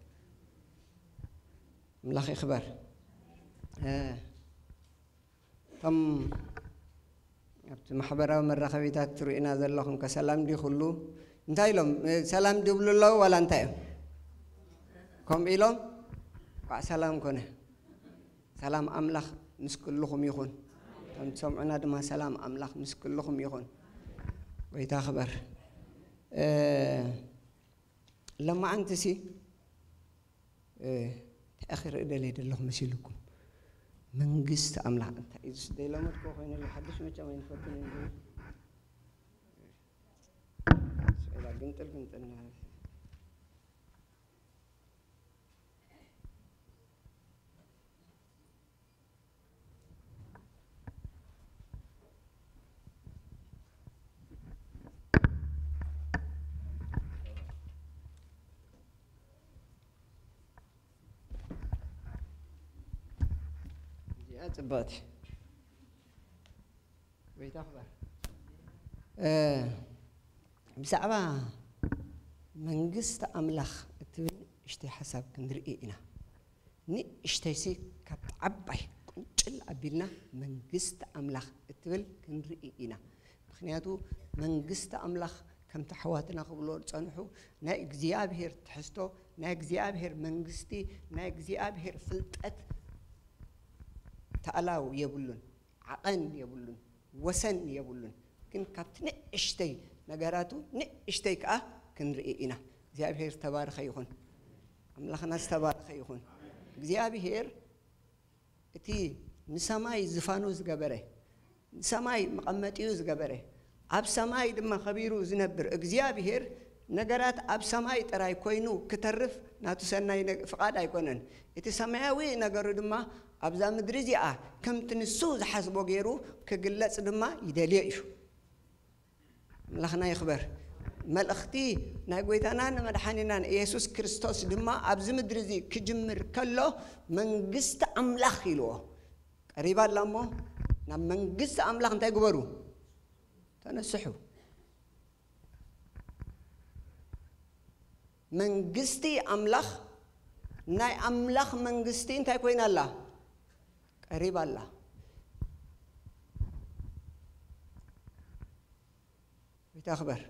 ኣምላኽ ይኽበር። እ፣ እቶም ኣብቲ ማሕበራዊ መራኸቢታት ትርእዩና ዘለኹም ከ ሰላም ድዩ ኩሉ? እንታይ ኢሎም? እ፣ ሰላም ድብሉ ኣለዉ ዋላ እንታይ እዮም? ከምኡ ኢሎም? እንኳዕ ሰላም ኮነ። ሰላም ኣምላኽ ምስ ኩልኹም ይኹን። እቶም ትሰምዑና ድማ ሰላም ኣምላኽ ምስ ኩልኹም ይኹን። ጎይታ ክበር። እ፣ ለማዓንትሲ እ፣ እንታይ ክርኢ ደልየ ዘለኹ መሲልኩም? መንግስቲ ኣምላኽ እንታይ እዩ? ዝስ-፣ ዘይለመድክዎ ኮይኑ ኣሎ፣ ሓድሽ መቸም ኣይንፈትን እዩ። ስዒላ ግንጥል ግንጥል እናበለ። እዚኣ ጽብቕቲ። ጎይታ ክበር። እ፣ ብዛዕባ መንግስቲ ኣምላኽ እትብል ንእሽተይ ሓሳብ ክንርኢ ኢና። ንእሽተይሲ ካብቲ ዓባይ ቁንጭል ኣቢልና መንግስቲ ኣምላኽ እትብል ክንርኢ ኢና። ምኽንያቱ መንግስቲ ኣምላኽ ከምቲ ኣሕዋትና ክብልዎ ዝጸንሑ ናይ እግዚኣብሄር ትሕዝቶ፣ ናይ እግዚኣብሄር መንግስቲ፣ ናይ እግዚኣብሄር ፍልጠት ተኣላው የብሉን፣ ዓቐን የብሉን፣ ወሰን የብሉን። ግን ካብቲ ንእሽተይ ነገራቱ ንእሽተይ ከኣ ክንርኢ ኢና። እግዚኣብሄር ዝተባረኸ ይኹን። ኣምላኽና ዝተባረኸ ይኹን። እግዚኣብሄር እቲ ንሰማይ ዝፋኑ ዝገበረ፣ ንሰማይ መቐመጢኡ ዝገበረ፣ ኣብ ሰማይ ድማ ኸቢሩ ዝነብር እግዚኣብሄር፣ ነገራት ኣብ ሰማይ ጥራይ ኮይኑ ክተርፍ ናቱ ሰናይ ነግ-፣ ፍቓድ ኣይኮነን። እቲ ሰማያዊ ነገሩ ድማ ኣብዛ ምድሪ እዚኣ ከምቲ ንሱ ዝሓስቦ ገይሩ ክግለጽ ድማ ይደልዮ እዩ። ኣምላኽና ይኽበር። መልእኽቲ ናይ ጎይታናን መድሓኒናን ኢየሱስ ክርስቶስ ድማ ኣብዚ ምድሪ እዚ ክጅምር ከሎ፣ መንግስቲ ኣምላኽ ኢልዎ። ቀሪባ ኣላ እሞ፣ ናብ መንግስቲ ኣምላኽ እንታይ ግበሩ? ተነስሑ። መንግስቲ ኣምላኽ፣ ናይ ኣምላኽ መንግስቲ እንታይ ኮይና ኣላ? ቀሪባ ኣላ። ይታኽበር።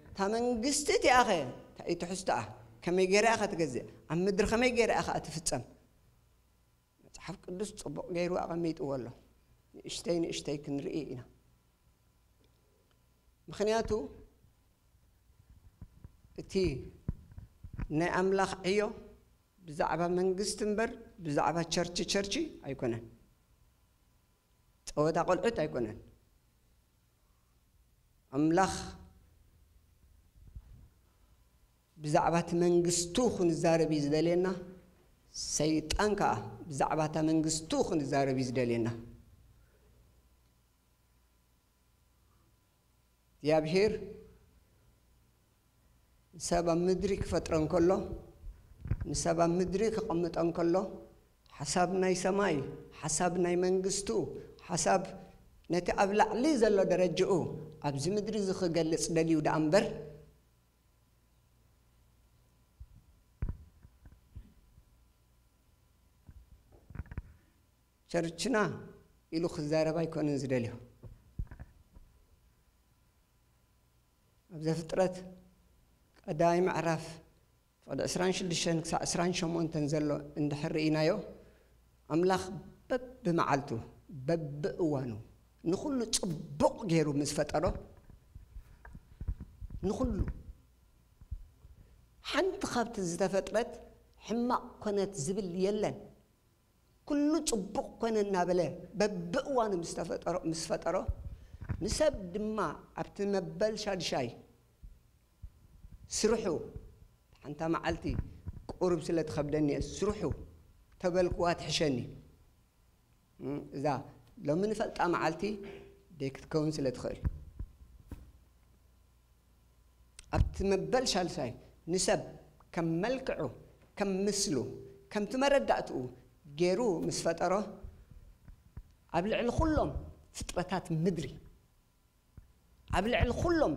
እታ መንግስቲ እቲኣኸ እንታይ እዩ ትሕዝቶኣ? ከመይ ገይራ ኢኻ ትገዝእ? ኣብ ምድሪ ከመይ ገይራ ኢኻ ትፍጸም? መጽሓፍ ቅዱስ ጽቡቕ ገይሩ ኣቐሚጥዎ ኣሎ። ንእሽተይ ንእሽተይ ክንርኢ ኢና። ምኽንያቱ እቲ ናይ ኣምላኽ ዕዮ ብዛዕባ መንግስቲ እምበር ብዛዕባ ቸርች ቸርች ኣይኮነን። ጸወታ ቆልዑት ኣይኮነን። ኣምላኽ ብዛዕባ እቲ መንግስቱ ክንዛረብ እዩ ዝደልየና። ሰይጣን ከኣ ብዛዕባ እታ መንግስቱ ክንዛረብ እዩ ዝደልየና። እግዚኣብሔር ንሰብ ኣብ ምድሪ ክፈጥሮ እንከሎ፣ ንሰብ ኣብ ምድሪ ክቐምጦ እንከሎ፣ ሓሳብ ናይ ሰማይ፣ ሓሳብ ናይ መንግስቱ፣ ሓሳብ ነቲ ኣብ ላዕሊ ዘሎ ደረጅኡ ኣብዚ ምድሪ እዚ ክገልጽ ደልዩ ደኣ እምበር፣ ቸርችና ኢሉ ክዛረብ ኣይኮነን ዝደልዮ። ኣብ ዘፍጥረት ቀዳማይ ምዕራፍ ፍቕዲ ዕስራን ሽዱሽተን ክሳዕ ዕስራን ሸሞንተን ዘሎ እንድሕር ርኢናዮ፣ ኣምላኽ በብመዓልቱ፣ በብእዋኑ፣ ንኹሉ ጽቡቕ ገይሩ ምስ ፈጠሮ፣ ንኹሉ፣ ሓንቲ ካብቲ ዝተፈጥረት ሕማቕ ኮነት ዝብል የለን። ኩሉ ጽቡቕ ኮነ እናበለ በብእዋኑ ምስ ተፈጠሮ፣ ምስ ፈጠሮ፣ ንሰብ ድማ ኣብቲ መበል ሻድሻይ ስርሑ፣ ሓንታ መዓልቲ ቁሩብ ስለ ትኸብደኒ እየ፣ ስርሑ ተበልክዋ ትሕሸኒ። እም፣ እዛ ሎሚ ንፈልጣ መዓልቲ ደይ ክትከውን ስለ ትኽእል። ኣብቲ መበል ሻልሳይ ንሰብ ከም መልክዑ፣ ከም ምስሉ፣ ከምቲ መረዳእትኡ ገይሩ ምስ ፈጠሮ፣ ኣብ ልዕሊ ኩሎም ፍጥረታት ምድሪ፣ ኣብ ልዕሊ ኩሎም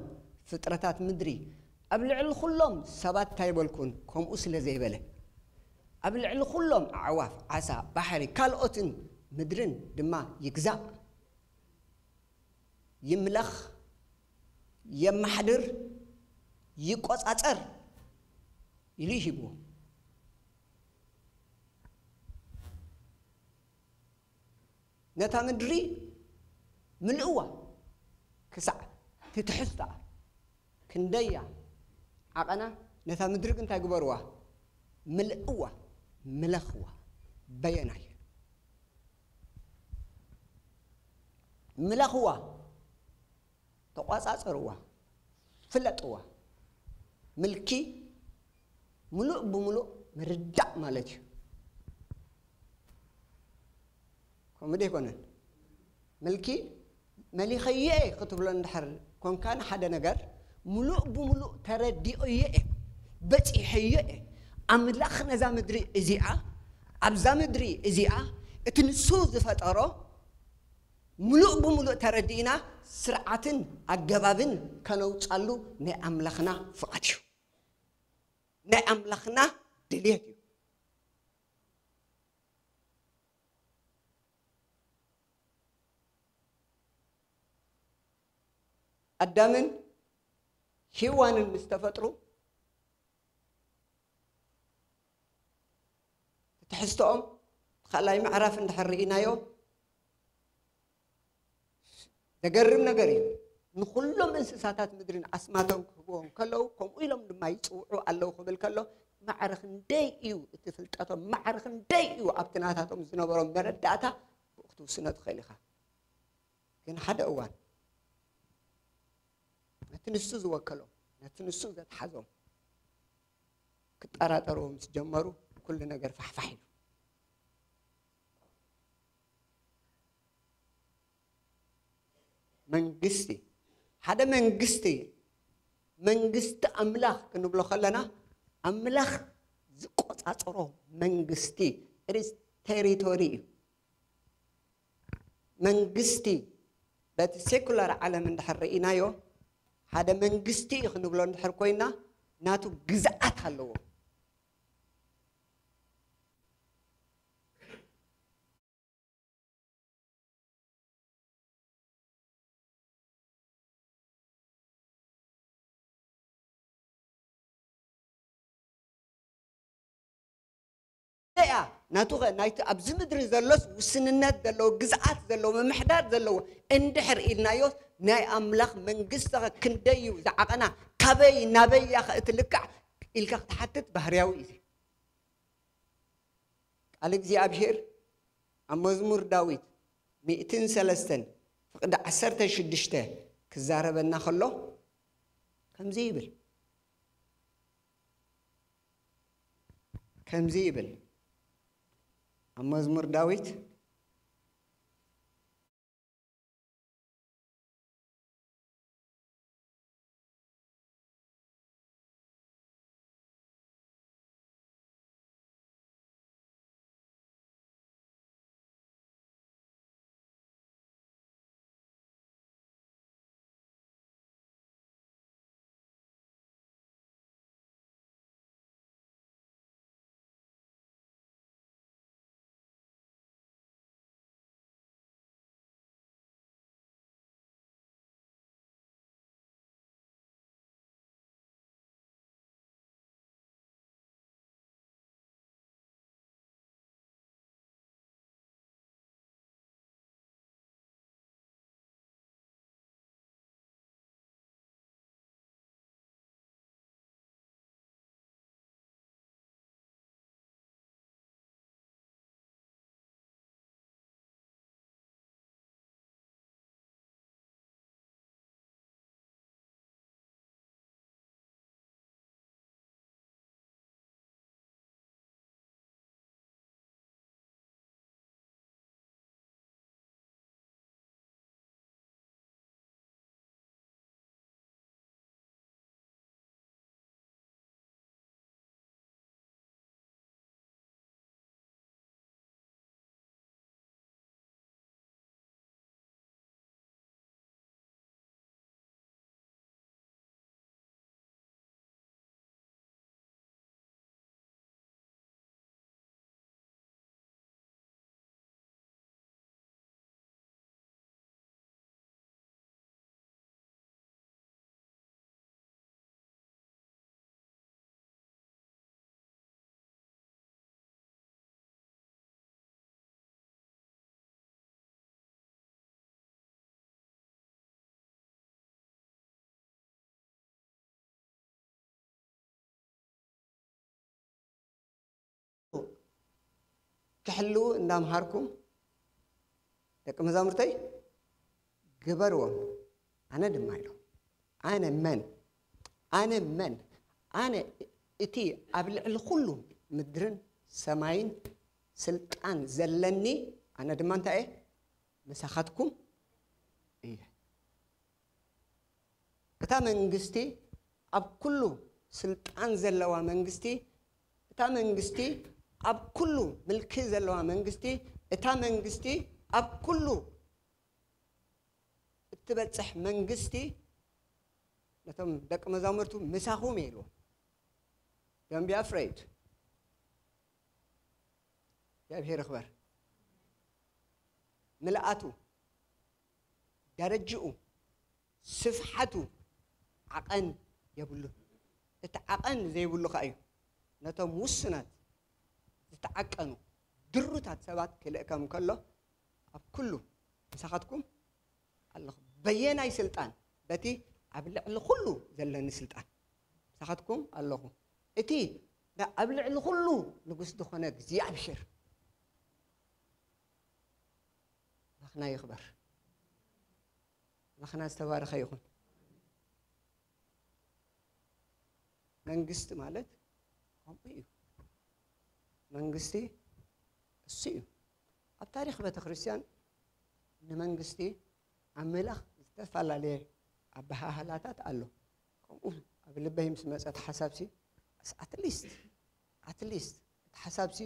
ፍጥረታት ምድሪ፣ ኣብ ልዕሊ ኩሎም ሰባት እንታይ ይበልኩን፣ ከምኡ ስለ ዘይበለ፣ ኣብ ልዕሊ ኩሎም ኣዕዋፍ፣ ዓሳ፣ ባሕሪ፣ ካልኦትን ምድርን ድማ ይግዛእ፣ ይምለኽ፣ የመሓድር፣ ይቆጻጸር ኢሉ ይሂብዎ። ነታ ምድሪ ምልእዋ ክሳዕ ትትሕዝታ ክንደያ ዓቐና፣ ነታ ምድሪ ግን እንታይ ግበርዋ? ምልእዋ፣ ምለኽዋ። በየናይ? ምለኽዋ፣ ተቋጻጸርዋ፣ ፍለጥዋ። ምልኪ ምሉእ ብምሉእ ምርዳእ ማለት እዩ። ከምኡ ዶ ኣይኮነን? ምልኪ መሊኸዮ እየ ክትብሎ እንድሕር ኮንካ ንሓደ ነገር፣ ምሉእ ብምሉእ ተረዲኦዮ እየ፣ በጺሐዮ እየ። ኣምላኽ ነዛ ምድሪ እዚኣ፣ ኣብዛ ምድሪ እዚኣ፣ እቲ ንሱ ዝፈጠሮ ምሉእ ብምሉእ ተረዲእና፣ ስርዓትን ኣገባብን ከነውጻሉ ናይ ኣምላኽና ፍቓድ እዩ። ናይ ኣምላኽና ድልየት እዩ። ኣዳምን ሄዋንን ምስ ተፈጥሩ፣ ትሕዝቶኦም ካልኣይ ምዕራፍ እንድሕር ርኢናዮ፣ ዘገርም ነገር እዩ። ንኹሎም እንስሳታት ምድርን ኣስማቶም ክህብዎም ከለዉ፣ ከምኡ ኢሎም ድማ ይጽውዑ ኣለዉ ክብል ከሎ፣ ማዕረ ክንደይ እዩ እቲ ፍልጠቶም፣ ማዕረ ክንደይ እዩ ኣብቲ ናታቶም ዝነበሮም መረዳእታ፣ ብኡ ክትውስኖ ትኽእል ኢኻ። ግን ሓደ እዋን፣ ነቲ ንሱ ዝወከሎም፣ ነቲ ንሱ ዘትሓዞም ክጠራጠርዎ ምስ ጀመሩ፣ ኩሉ ነገር ፋሕፋሕ ኢሉ። መንግስቲ፣ ሓደ መንግስቲ፣ መንግስቲ ኣምላኽ ክንብሎ ከለና፣ ኣምላኽ ዝቆጻጸሮ መንግስቲ፣ it is territory እዩ። መንግስቲ በቲ ሴኩላር ዓለም እንድሕር ርኢናዮ፣ ሓደ መንግስቲ እዩ ክንብሎ እንድሕር ኮይና፣ ናቱ ግዝኣት ኣለዎ። እያ ናቱ ኸ ናይቲ ኣብዚ ምድሪ ዘሎስ ውስንነት ዘለዎ ግዝኣት ዘለዎ ምምሕዳር ዘለዎ እንድሕር ኢልናዮ ናይ ኣምላኽ መንግስቲ ኸ ክንደይ እዩ ዝዓቐና ካበይ ናበይ እያ ኸ እቲ ልክዕ ኢልካ ክትሓትት ባህርያዊ እዩ። ቃል እግዚኣብሔር ኣብ መዝሙር ዳዊት ሚእትን ሰለስተን ፍቕዲ ዓሰርተ ሽዱሽተ ክዛረበና ከሎ ከምዚ ይብል ከምዚ ይብል ኣብ መዝሙር ዳዊት ክሕልዉ እንዳምሃርኩም ደቂ መዛሙርተይ ግበርዎም፣ ኣነ ድማ ኢሎም። ኣነ መን? ኣነ መን? ኣነ እቲ ኣብ ልዕሊ ኩሉ ምድርን ሰማይን ስልጣን ዘለኒ፣ ኣነ ድማ እንታይ እየ? ምሳኻትኩም እየ። እታ መንግስቲ ኣብ ኩሉ ስልጣን ዘለዋ መንግስቲ፣ እታ መንግስቲ ኣብ ኩሉ ምልኪ ዘለዋ መንግስቲ፣ እታ መንግስቲ ኣብ ኩሉ እትበጽሕ መንግስቲ፣ ነቶም ደቂ መዛሙርቱ ምሳኹም እየ ኢልዎም። Don't be afraid። እግዚኣብሔር ይኽበር። ምልኣቱ፣ ደረጅኡ፣ ስፍሓቱ ዓቐን የብሉን። እቲ ዓቐን ዘይብሉ ከኣ እዩ ነቶም ውሱናት ዝተዓቀኑ ድሩታት ሰባት ክልእከም ከሎ ኣብ ኩሉ ምሳኻትኩም ኣለኹ። በየናይ ስልጣን? በቲ ኣብ ልዕሊ ኩሉ ዘለኒ ስልጣን ምሳኻትኩም ኣለኹ። እቲ ዳ-፣ ኣብ ልዕሊ ኩሉ ንጉስ ዝኾነ እግዚኣብሔር ኣምላኽና ይኽበር። ኣምላኽና ዝተባረኸ ይኹን። መንግስቲ ማለት ከምኡ እዩ። መንግስቲ እሱ እዩ። ኣብ ታሪኽ ቤተ ክርስቲያን ንመንግስቲ ኣምላኽ ዝተፈላለየ ኣበሃህላታት ኣሎ። ከምኡ ኣብ ልበይ ምስ መጸ እቲ ሓሳብሲ፣ ኣስ-፣ ኣትሊስት፣ ኣትሊስት እቲ ሓሳብሲ፣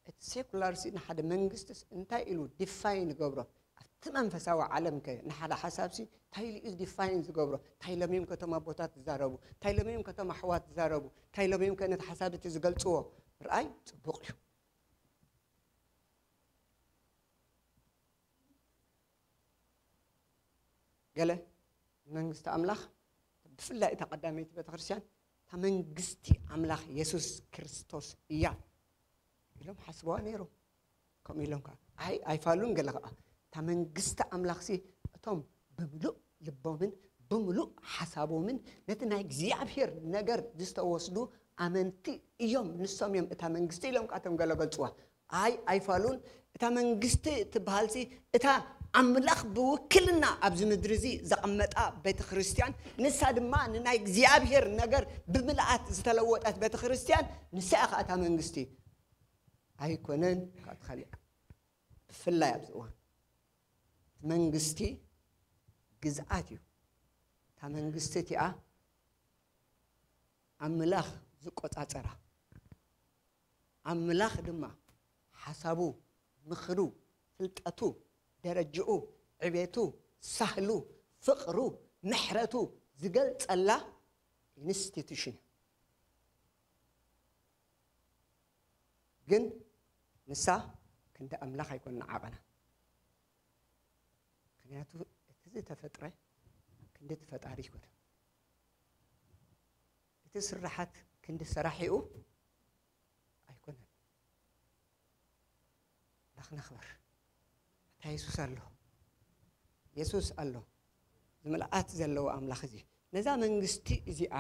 እቲ ሴኩላርሲ ንሓደ መንግስትስ እንታይ ኢሉ ዲፋይን ይገብሮ? ኣብቲ እቲ መንፈሳዊ ዓለም ከ ንሓደ ሓሳብ ሲ እንታይ ኢሉ እዩ ዲፋይን ዝገብሮ? እንታይ ኢሎም እዮም ከተማ ኣቦታት ዝዛረቡ? እንታይ ኢሎም እዮም ከተማ ኣሕዋት ዝዛረቡ? እንታይ ኢሎም እዮም ከ ነቲ ሓሳብ እቲ ዝገልጽዎ? ምርኣይ ጽቡቕ እዩ። ገለ መንግስቲ ኣምላኽ፣ ብፍላይ እታ ቀዳመይቲ ቤተክርስትያን፣ እታ መንግስቲ ኣምላኽ የሱስ ክርስቶስ እያ ኢሎም ሓስበዋ ነይሮም። ከምኡ ኢሎም ከዓ ኣይ ኣይፋሉን። ገለ ከዓ እታ መንግስቲ ኣምላኽሲ እቶም ብምሉእ ልቦምን ብምሉእ ሓሳቦምን ነቲ ናይ እግዚኣብሔር ነገር ዝተወስዱ ኣመንቲ እዮም፣ ንሶም እዮም እታ መንግስቲ ኢሎም ከዓ እቶም ገለ ገልጽዋ። ኣይ ኣይፋሉን። እታ መንግስቲ ትበሃልሲ እታ ኣምላኽ ብውክልና ኣብዚ ምድሪ እዚ ዘቐመጣ ቤተ ክርስቲያን፣ ንሳ ድማ ንናይ እግዚኣብሔር ነገር ብምልኣት ዝተለወጠት ቤተ ክርስቲያን፣ ንሳ እያ ከዓ እታ መንግስቲ። ኣይኮነን፣ ካብ ካልእ ብፍላይ ኣብዚ እዋን መንግስቲ ግዝኣት እዩ። እታ መንግስቲ እቲኣ ኣምላኽ ዝቆጻጸራ፣ ኣምላኽ ድማ ሓሳቡ፣ ምኽሩ፣ ፍልጠቱ፣ ደረጅኡ፣ ዕቤቱ፣ ሳህሉ፣ ፍቕሩ፣ ምሕረቱ ዝገልጸላ ኢንስቲቱሽን እዩ። ግን ንሳ ክንዲ ኣምላኽ ኣይኮነን ዓቐና። ምኽንያቱ እቲ ዝተፈጥረ ክንዲ እቲ ፈጣሪ ኣይኮነን። እቲ ስራሓት ክንዲ ሰራሒኡ ኣይኮነን። ኣምላኽና ክበር። እታ የሱስ ኣሎ። የሱስ ኣሎ። ዝምልኣት ዘለዎ ኣምላኽ እዚ። ነዛ መንግስቲ እዚኣ፣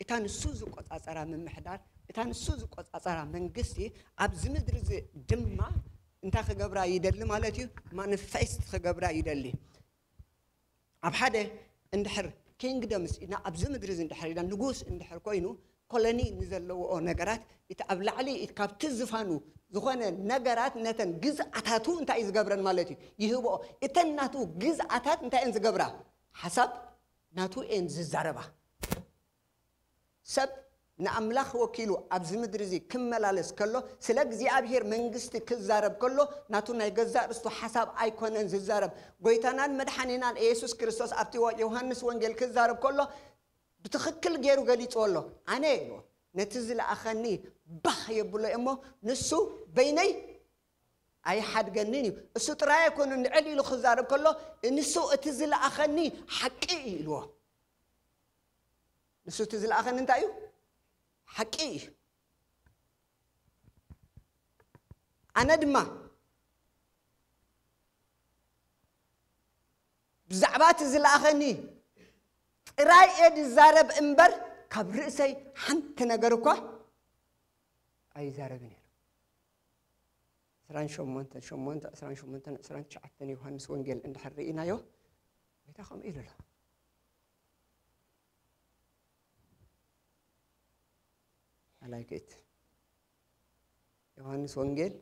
እታ ንሱ ዝቆጻጸራ ምምሕዳር፣ እታ ንሱ ዝቆጻጸራ መንግስቲ ኣብዚ ምድሪ እዚ ድማ እንታይ ክገብራ ይደሊ ማለት እዩ? ማኒፌስት ክገብራ ይደሊ። ኣብ ሓደ እንድሕር ኪንግደምስ ኢና ኣብዚ ምድሪ እዚ እንድሕር ኢና ንጉስ እንድሕር ኮይኑ ኮሎኒ ንዘለዎ ነገራት እቲ ኣብ ላዕሊ እቲ ካብቲ ዝፋኑ ዝኾነ ነገራት ነተን ግዝኣታቱ እንታይ እዩ ዝገብረን ማለት እዩ? ይህብኦ። እተን ናቱ ግዝኣታት እንታይ እየን ዝገብራ? ሓሳብ ናቱ እየን ዝዛረባ። ሰብ ንኣምላኽ ወኪሉ ኣብዚ ምድሪ እዚ ክመላለስ ከሎ፣ ስለ እግዚኣብሔር መንግስቲ ክዛረብ ከሎ፣ ናቱ ናይ ገዛእ ርእሱ ሓሳብ ኣይኮነን ዝዛረብ። ጎይታናን መድሓኒናን ኢየሱስ ክርስቶስ ኣብቲ ወ-፣ ዮሃንስ ወንጌል ክዛረብ ከሎ፣ ብትኽክል ገይሩ ገሊጽዎ ኣሎ። ኣነ ኢልዎ፣ ነቲ ዝለኣኸኒ ባህ የብሎ እሞ፣ ንሱ በይነይ ኣይሓድገንን እዩ። እሱ ጥራይ ኣይኮነን ልዕል ኢሉ ክዛረብ ከሎ፣ ንሱ እቲ ዝለኣኸኒ ሓቂ እዩ ኢልዎ። ንሱ እቲ ዝለኣኸኒ እንታይ እዩ? ሓቂ እዩ። ኣነ ድማ ብዛዕባ እቲ ዝለኣኸኒ ጥራይ እየ ዝዛረብ እምበር፣ ካብ ርእሰይ ሓንቲ ነገር እኳ ኣይዛረብን ኢሉ። ዕስራን ሸሞንተን ሸሞንተ፣ ዕስራን ሸሞንተን፣ ዕስራን ትሽዓተን ዮሃንስ ወንጌል እንድሕር ርኢናዮ፣ ጎይታ ከምኡ ኢሉ ኣሎ። I like it። ዮሃንስ ወንጌል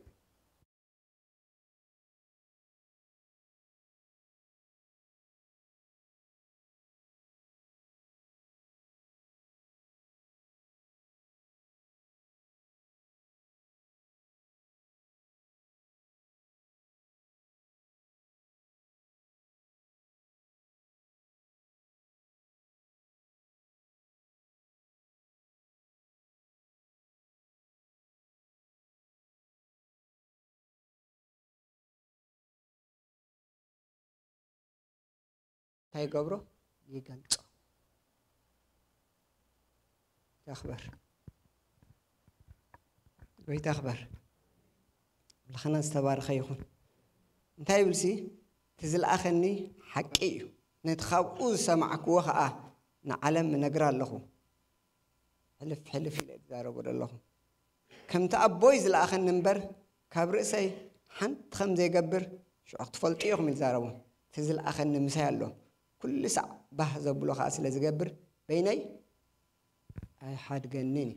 እንታይ ይገብሮ? ይገልጾ። ይኽበር። ጎይታ ይኽበር። ኣምላኽና ዝተባረኸ ይኹን። እንታይ ይብልሲ? እቲ ዝለኣኸኒ ሓቂ እዩ። ነቲ ካብኡ ዝሰማዕክዎ ኸኣ ንዓለም እነግራ ኣለኹ። ሕልፍ ሕልፍ ኢለ ዝዛረቦ ዘለኹ። ከምቲ ኣቦይ ዝለኣኸኒ እምበር፣ ካብ ርእሰይ ሓንቲ ከም ዘይገብር ሽዑ ክትፈልጡ ኢኹም ኢሉ ዛረቦም። እቲ ዝለኣኸኒ ምሳይ ኣሎ። ኩሉ ሳዕ ባህ ዘብሎ ኸኣ ስለ ዝገብር፣ በይነይ ኣይሓድገንን እዩ።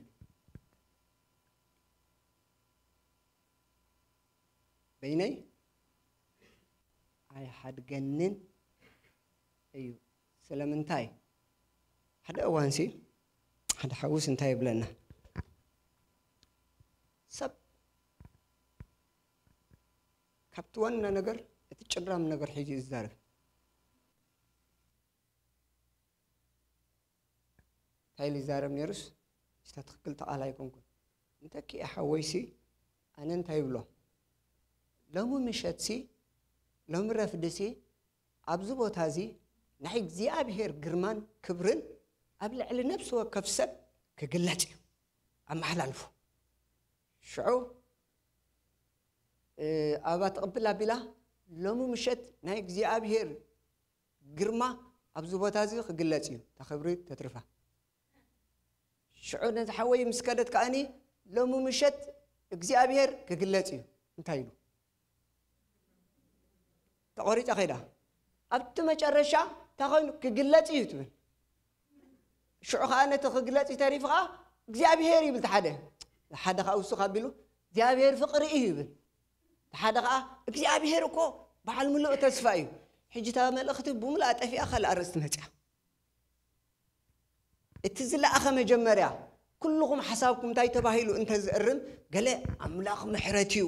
በይነይ ኣይሓድገንን እዩ። ስለምንታይ? ሓደ እዋንሲ ሓደ ሓውስ እንታይ ይብለና? ሰብ ካብቲ ዋና ነገር እቲ ጭራም ነገር ሒዙ እዩ ዝዛረብ። እንታይ ኢሉ ይዛረብ ነይሩስ? ሽታ ትኽክል ተቓል ኣይኮንኩን። እንተኪ ሓወይሲ፣ ኣነ እንታይ ይብሎ? ሎሚ ምሸትሲ፣ ሎሚ ረፍድሲ፣ ኣብዚ ቦታ እዚ ናይ እግዚኣብሔር ግርማን ክብርን ኣብ ልዕሊ ነፍሲ ወከፍ ሰብ ክግለጽ እዩ። ኣመሓላልፉ። ሽዑ፣ እ፣ ኣበባ ትቕብል ኣቢላ፣ ሎሚ ምሸት ናይ እግዚኣብሔር ግርማ ኣብዚ ቦታ እዚ ክግለጽ እዩ። እታ ክብሪ ተትርፋ። ሽዑ ነዚ ሓወይ ምስ ከደት ከኣኒ፣ ሎሚ ምሸት እግዚኣብሔር ክግለጽ እዩ። እንታይ ኢሉ? ተቖሪጻ ከይዳ። ኣብቲ መጨረሻ እንታይ ኮይኑ? ክግለጽ እዩ ትብል። ሽዑ ኸዓ ነቲ ክግለጽ እዩ ተሪፉ ኸዓ እግዚኣብሔር ይብል። እቲ ሓደ፣ ሓደ ኸዓ ውስኽ ኣቢሉ እግዚኣብሔር ፍቕሪ እዩ ይብል። እቲ ሓደ ኸዓ እግዚኣብሔር እኮ በዓል ምሉእ ተስፋ እዩ። ሕጂ እታ መልእኽቲ ብምሉኣ ጠፊኣ ካልእ ኣርእስቲ መጽያ። እቲ ዝለኣኸ መጀመርያ፣ ኩልኹም ሓሳብኩም እንታይ ተባሂሉ እንተ ዝእርም፣ ገለ ኣምላኽ ምሕረት እዩ፣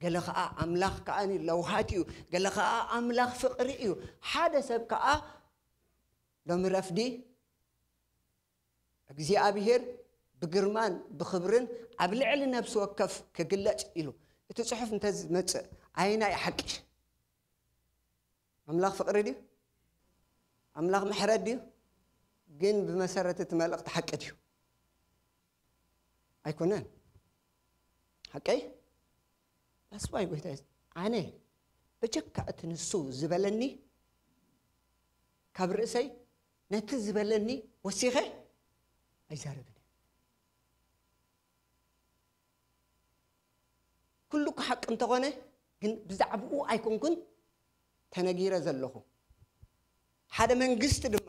ገለ ኸዓ ኣምላኽ ከኣ ለውሃት እዩ፣ ገለ ኸዓ ኣምላኽ ፍቕሪ እዩ። ሓደ ሰብ ከኣ ሎሚ ረፍዲ እግዚኣብሔር ብግርማን ብኽብርን ኣብ ልዕሊ ነፍሲ ወከፍ ክግለጽ ኢሉ እቲ ጽሑፍ እንተ ዝመጽእ ኣየናይ ሓቂ? ኣምላኽ ፍቕሪ ድዩ? ኣምላኽ ምሕረት ድዩ? ግን ብመሰረት እቲ መልእኽቲ ሓቂ ድዩ? ኣይኮነን። ሓቀይ? That's why ጎይታ የሱስ፣ ኣነ በጀካ እቲ ንሱ ዝበለኒ ካብ ርእሰይ ነቲ ዝበለኒ ወሲኸ ኣይዛረብን እየ። ኩሉ እኮ ሓቂ እንተኾነ፣ ግን ብዛዕባኡ ኣይኮንኩን ተነጊረ ዘለኹ። ሓደ መንግስቲ ድማ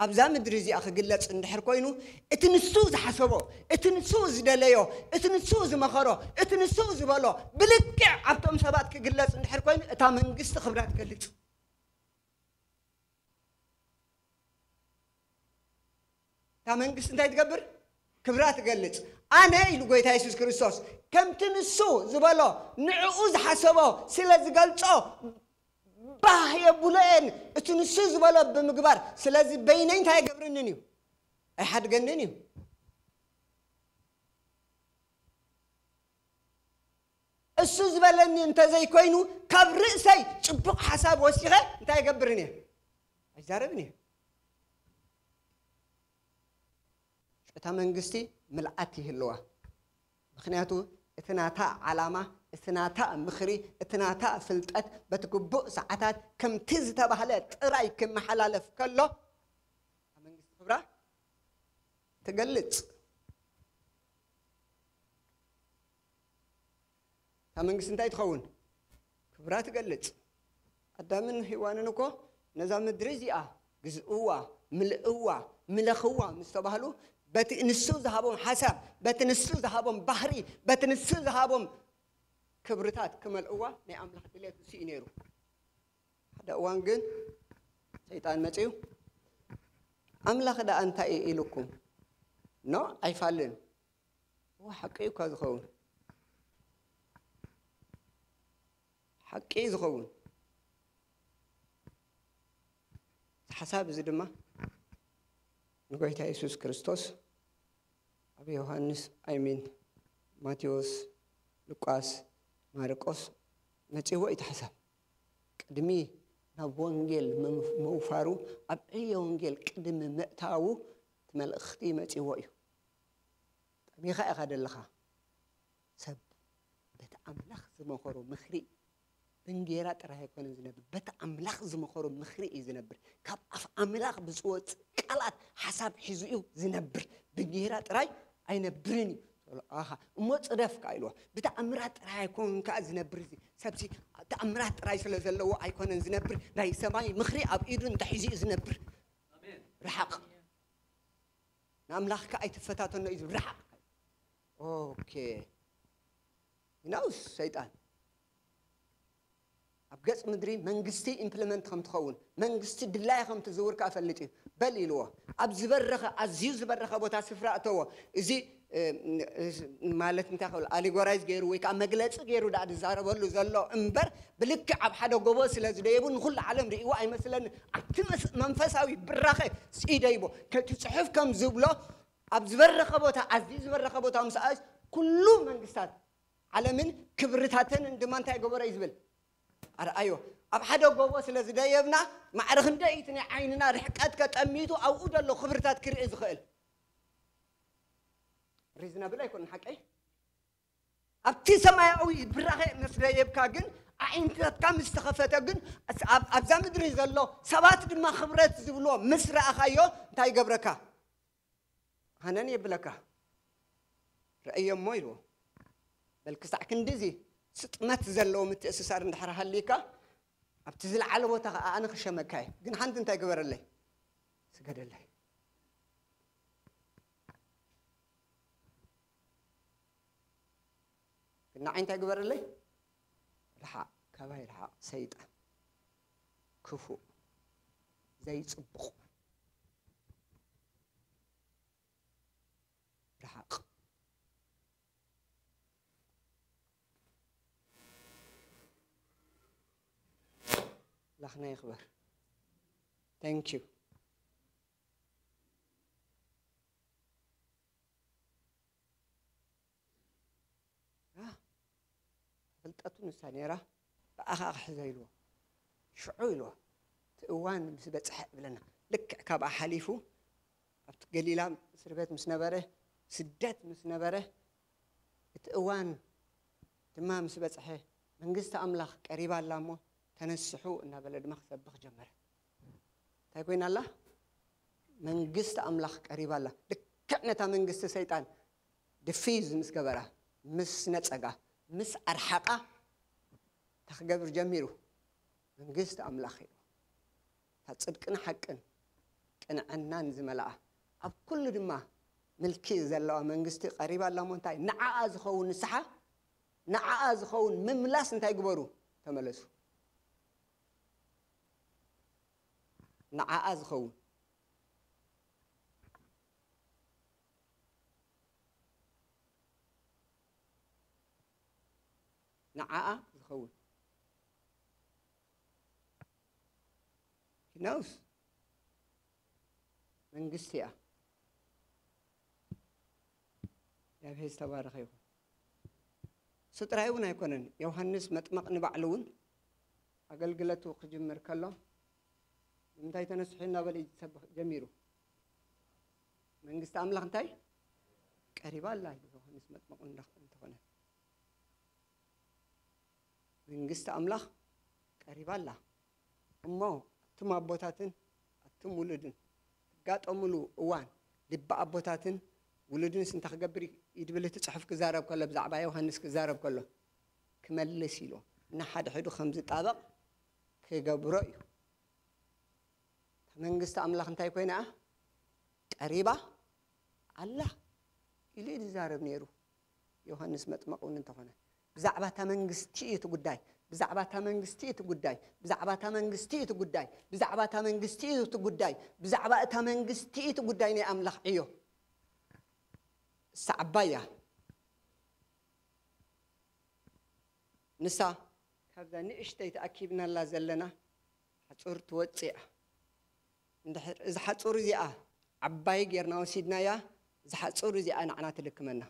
ኣብዛ ምድሪ እዚኣ ክግለጽ እንድሕር ኮይኑ፣ እቲ ንሱ ዝሓሰቦ፣ እቲ ንሱ ዝደለዮ፣ እቲ ንሱ ዝመኸሮ፣ እቲ ንሱ ዝበሎ ብልክዕ ኣብቶም ሰባት ክግለጽ እንድሕር ኮይኑ፣ እታ መንግስቲ ክብራ ትገልጽ። እታ መንግስቲ እንታይ ትገብር? ክብራ ትገልጽ። ኣነ ኢሉ ጎይታ የሱስ ክርስቶስ፣ ከምቲ ንሱ ዝበሎ፣ ንዕኡ ዝሓሰቦ ስለ ዝገልጾ፣ ባህ የብሎ እየን እቲ ንሱ ዝበሎ ብምግባር። ስለዚ በይነይ እንታይ ኣይገብርንን እዩ? ኣይሓድገንን እዩ። እሱ ዝበለኒ እንተዘይኮይኑ፣ ካብ ርእሰይ ጽቡቕ ሓሳብ ወሲኸ እንታይ ኣይገብርን እየ? ኣይዛረብን እየ። እታ መንግስቲ ምልኣት ይህልዋ። ምኽንያቱ እቲ ናታ ዓላማ፣ እቲ ናታ ምኽሪ፣ እቲ ናታ ፍልጠት በቲ ግቡእ ሰዓታት ከምቲ ዝተባህለ ጥራይ ክመሓላለፍ ከሎ፣ እታ መንግስቲ ክብራ ትገልጽ። እታ መንግስቲ እንታይ ትኸውን? ክብራ ትገልጽ። ኣዳምን ሄዋንን እኮ ነዛ ምድሪ እዚኣ ግዝእዋ፣ ምልእዋ፣ ምለኽዋ ምስ ተባህሉ፣ በቲ ንሱ ዝሃቦም ሓሳብ፣ በቲ ንሱ ዝሃቦም ባህሪ፣ በቲ ንሱ ዝሃቦም ክብርታት ክመልእዋ ናይ ኣምላኽ ድሌት ንሱ እዩ ነይሩ። ሓደ እዋን ግን ሰይጣን መጺኡ፣ ኣምላኽ ደኣ እንታይ እዩ ኢሉኩም? ኖ፣ ኣይፋልን። እዋ፣ ሓቂ እዩ እኳ ዝኸውን። ሓቂ እዩ ዝኸውን። እዚ ሓሳብ እዚ ድማ ንጎይታ የሱስ ክርስቶስ ኣብ ዮሃንስ፣ ኣይሚን፣ ማቴዎስ፣ ሉቃስ፣ ማርቆስ መጺዎ እዩ እቲ ሓሳብ። ቅድሚ ናብ ወንጌል ምም-፣ ምውፋሩ፣ ኣብ ዕዮ ወንጌል ቅድሚ ምእታዉ እቲ መልእኽቲ መጺዎ እዩ። ጠሚኻ ኢኻ ደለኻ። ሰብ በቲ ኣምላኽ ዝመኸሮ ምኽሪ ብእንጌራ ጥራይ ኣይኮነን ዝነብር፣ በቲ ኣምላኽ ዝመኸሮ ምኽሪ እዩ ዝነብር። ካብ ኣፍ ኣምላኽ ብዝወጽእ ቃላት ሓሳብ ሒዙ እዩ ዝነብር። ብእንጌራ ጥራይ ኣይነብርን እዩ። ኣኻ፣ እሞ ጽደፍ ከኣ ኢልዎ። ብተኣምራት ጥራይ ኣይኮነን ከኣ ዝነብር እዚ ሰብሲ፣ ተኣምራት ጥራይ ስለ ዘለዎ ኣይኮነን ዝነብር። ናይ ሰማይ ምኽሪ ኣብ ኢዱ እንተሒዙ እዩ ዝነብር። ኣሜን። ርሓቕ። ንኣምላኽካ ኣይትፈታተኖ እዩ ዝብል። ርሓቕ። ኦኬ። ይናውስ ሰይጣን ኣብ ገጽ ምድሪ መንግስቲ ኢምፕሊመንት ከም ትኸውን፣ መንግስቲ ድላያ ከም ትዝውር ከኣ ፈልጥ እዩ። በል ኢልዎ። ኣብ ዝበረኸ፣ ኣዝዩ ዝበረኸ ቦታ ስፍራ እተዎ። እዚ፣ ማለት እንታይ ክብል ኣሊጎራይዝ ገይሩ ወይ ከዓ መግለፂ ገይሩ ዳ ዝዛረበሉ ዘሎ እምበር ብልክዕ ኣብ ሓደ ጎቦ ስለ ዝደየቡ ንኩሉ ዓለም ርእይዎ ኣይመስለኒ። ኣብቲ መንፈሳዊ ብራኸ ይደይቦ እቲ ፅሑፍ ከም ዝብሎ ኣብ ዝበረኸ ቦታ ኣዝዩ ዝበረኸ ቦታ ምስ ኣእስ ኩሉ መንግስታት ዓለምን ክብርታተንን ድማ እንታይ ገበረ እዩ ዝብል ኣርኣዮ። ኣብ ሓደ ጎቦ ስለ ዝደየብና ማዕረ ክንደይቲ ናይ ዓይንና ርሕቀት ከጠሚቱ ኣብኡ ዘሎ ክብርታት ክርኢ ዝኽእል ሪዝናብል ኣይኮን ሓቀይ ኣብቲ ሰማያዊ ብራኸ ምስ ደየብካ ግን ኣዒንትካ ምስ ተኸፈተ ግን ኣብዛ ምድሪ ዘሎ ሰባት ድማ ክብረት ዝብልዎ ምስ ረኣኻዮ እንታይ ይገብረካ? ሃነን የብለካ። ረእዮ እሞ ኢልዎ። በል ክሳዕ ክንድዚ ስጥመት ዘለዎ ምትእስሳር እንድሕር ሃልይካ ኣብቲ ዝለዓለ ቦታ ከዓ ኣነ ክሸመካ እየ። ግን ሓንቲ እንታይ ግበረለይ? ስገደለይ። ግን ንዓይ እንታይ ግበረለይ? ርሓቕ፣ ካባይ ርሓቕ ሰይጣን፣ ክፉእ፣ ዘይፅቡቕ። ርሓቕ። ላኽና ይኽበር። Thank you። ፍልጠቱ ንሳ ነይራ ብኣኻ ክሕዞ ኢልዎ ሽዑ ኢልዎ እቲ እዋን ምስ በፅሐ ብለና ልክዕ ካብኣ ሓሊፉ ኣብቲ ገሊላ እስር ቤት ምስ ነበረ ስደት ምስ ነበረ እቲ እዋን ድማ ምስ በፅሐ መንግስቲ ኣምላኽ ቀሪባ ኣላ እሞ ተነስሑ እናበለ ድማ ክሰብኽ ጀመረ እንታይ ኮይና ኣላ መንግስቲ ኣምላኽ ቀሪባ ኣላ ልክዕ ነታ መንግስቲ ሰይጣን ድፊዝ ምስ ገበራ ምስ ነፀጋ ምስ ኣርሓቓ እንታይ ክገብር ጀሚሩ መንግስቲ ኣምላኽ እዩ እታ ፅድቅን ሓቅን ቅንዕናን ዝመልኣ ኣብ ኩሉ ድማ ምልኪ ዘለዋ መንግስቲ ቀሪባ ኣላ እሞ እንታይ ንዓኣ ዝኸውን ንስሓ ንዓኣ ዝኸውን ምምላስ እንታይ ግበሩ ተመለሱ ንዓኣ ዝኸውን ንዓኣ ዝኸውን ኪናውስ መንግስቲ እያ እግዚኣብሔር ዝተባረኸ ይኹን እሱ ጥራይ እውን ኣይኮነን ዮሃንስ መጥመቕ ንባዕሉ እውን ኣገልግለቱ ክጅምር ከሎ ንምንታይ ተነስሑ እናበለ ዝሰብኽ ጀሚሩ መንግስቲ ኣምላኽ እንታይ ቀሪባ ኣላ ዮሃንስ መጥመቕ እንተኾነ መንግስቲ ኣምላኽ ቀሪባ ኣላ እሞ ኣቱም ኣቦታትን ኣቱም ውሉድን ትጋጠሙሉ እዋን ልቢ ኣቦታትን ውሉድንስ እንታይ ክገብር እዩ ድብል እቲ ፅሑፍ ክዛረብ ከሎ ብዛዕባ ዮሃንስ ክዛረብ ከሎ ክመልስ ኢሉ ንሓድሕዱ ከም ዝጣበቕ ክገብሮ እዩ መንግስቲ ኣምላኽ እንታይ ኮይና ቀሪባ ኣላ ኢሉ ዝዛረብ ነይሩ ዮሃንስ መጥመቕ እውን እንተኾነ ብዛዕባ እታ መንግስቲ እዩ እቲ ጉዳይ ብዛዕባ እታ መንግስቲ እዩ እቲ ጉዳይ ብዛዕባ እታ መንግስቲ እዩ እቲ ጉዳይ ብዛዕባ እታ መንግስቲ እዩ እቲ ጉዳይ ብዛዕባ እታ መንግስቲ እዩ እቲ ጉዳይ ናይ ኣምላኽ ዕዮ እሳ ዓባይ እያ ንሳ ካብዛ ንእሽተይ ተኣኪብናላ ዘለና ሓፁር ትወፅእ እያ እንድሕር እዚ ሓፁር እዚኣ ዓባይ ጌርና ወሲድናያ እዚ ሓፁር እዚኣ ንዓና ትልክመና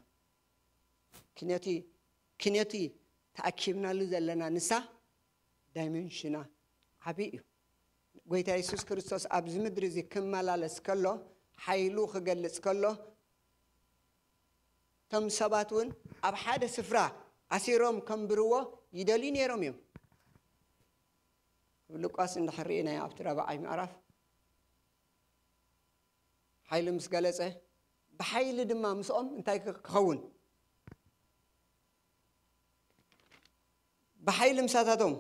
ክንዮቲ ክንዮቲ ተኣኪብናሉ ዘለና ንሳ ዳይመንሽና ዓብይ እዩ ጎይታ የሱስ ክርስቶስ ኣብዚ ምድሪ እዚ ክመላለስ ከሎ ሓይሉ ክገልፅ ከሎ እቶም ሰባት እውን ኣብ ሓደ ስፍራ ኣሲሮም ከንብርዎ ይደልዩ ነይሮም እዮም ኣብ ሉቃስ እንድሕር ርኢናዮ ኣብቲ ራብዓይ ምዕራፍ ሓይሊ ምስ ገለጸ ብሓይሊ ድማ ምስኦም እንታይ ክኸውን ብሓይሊ ምሳታቶም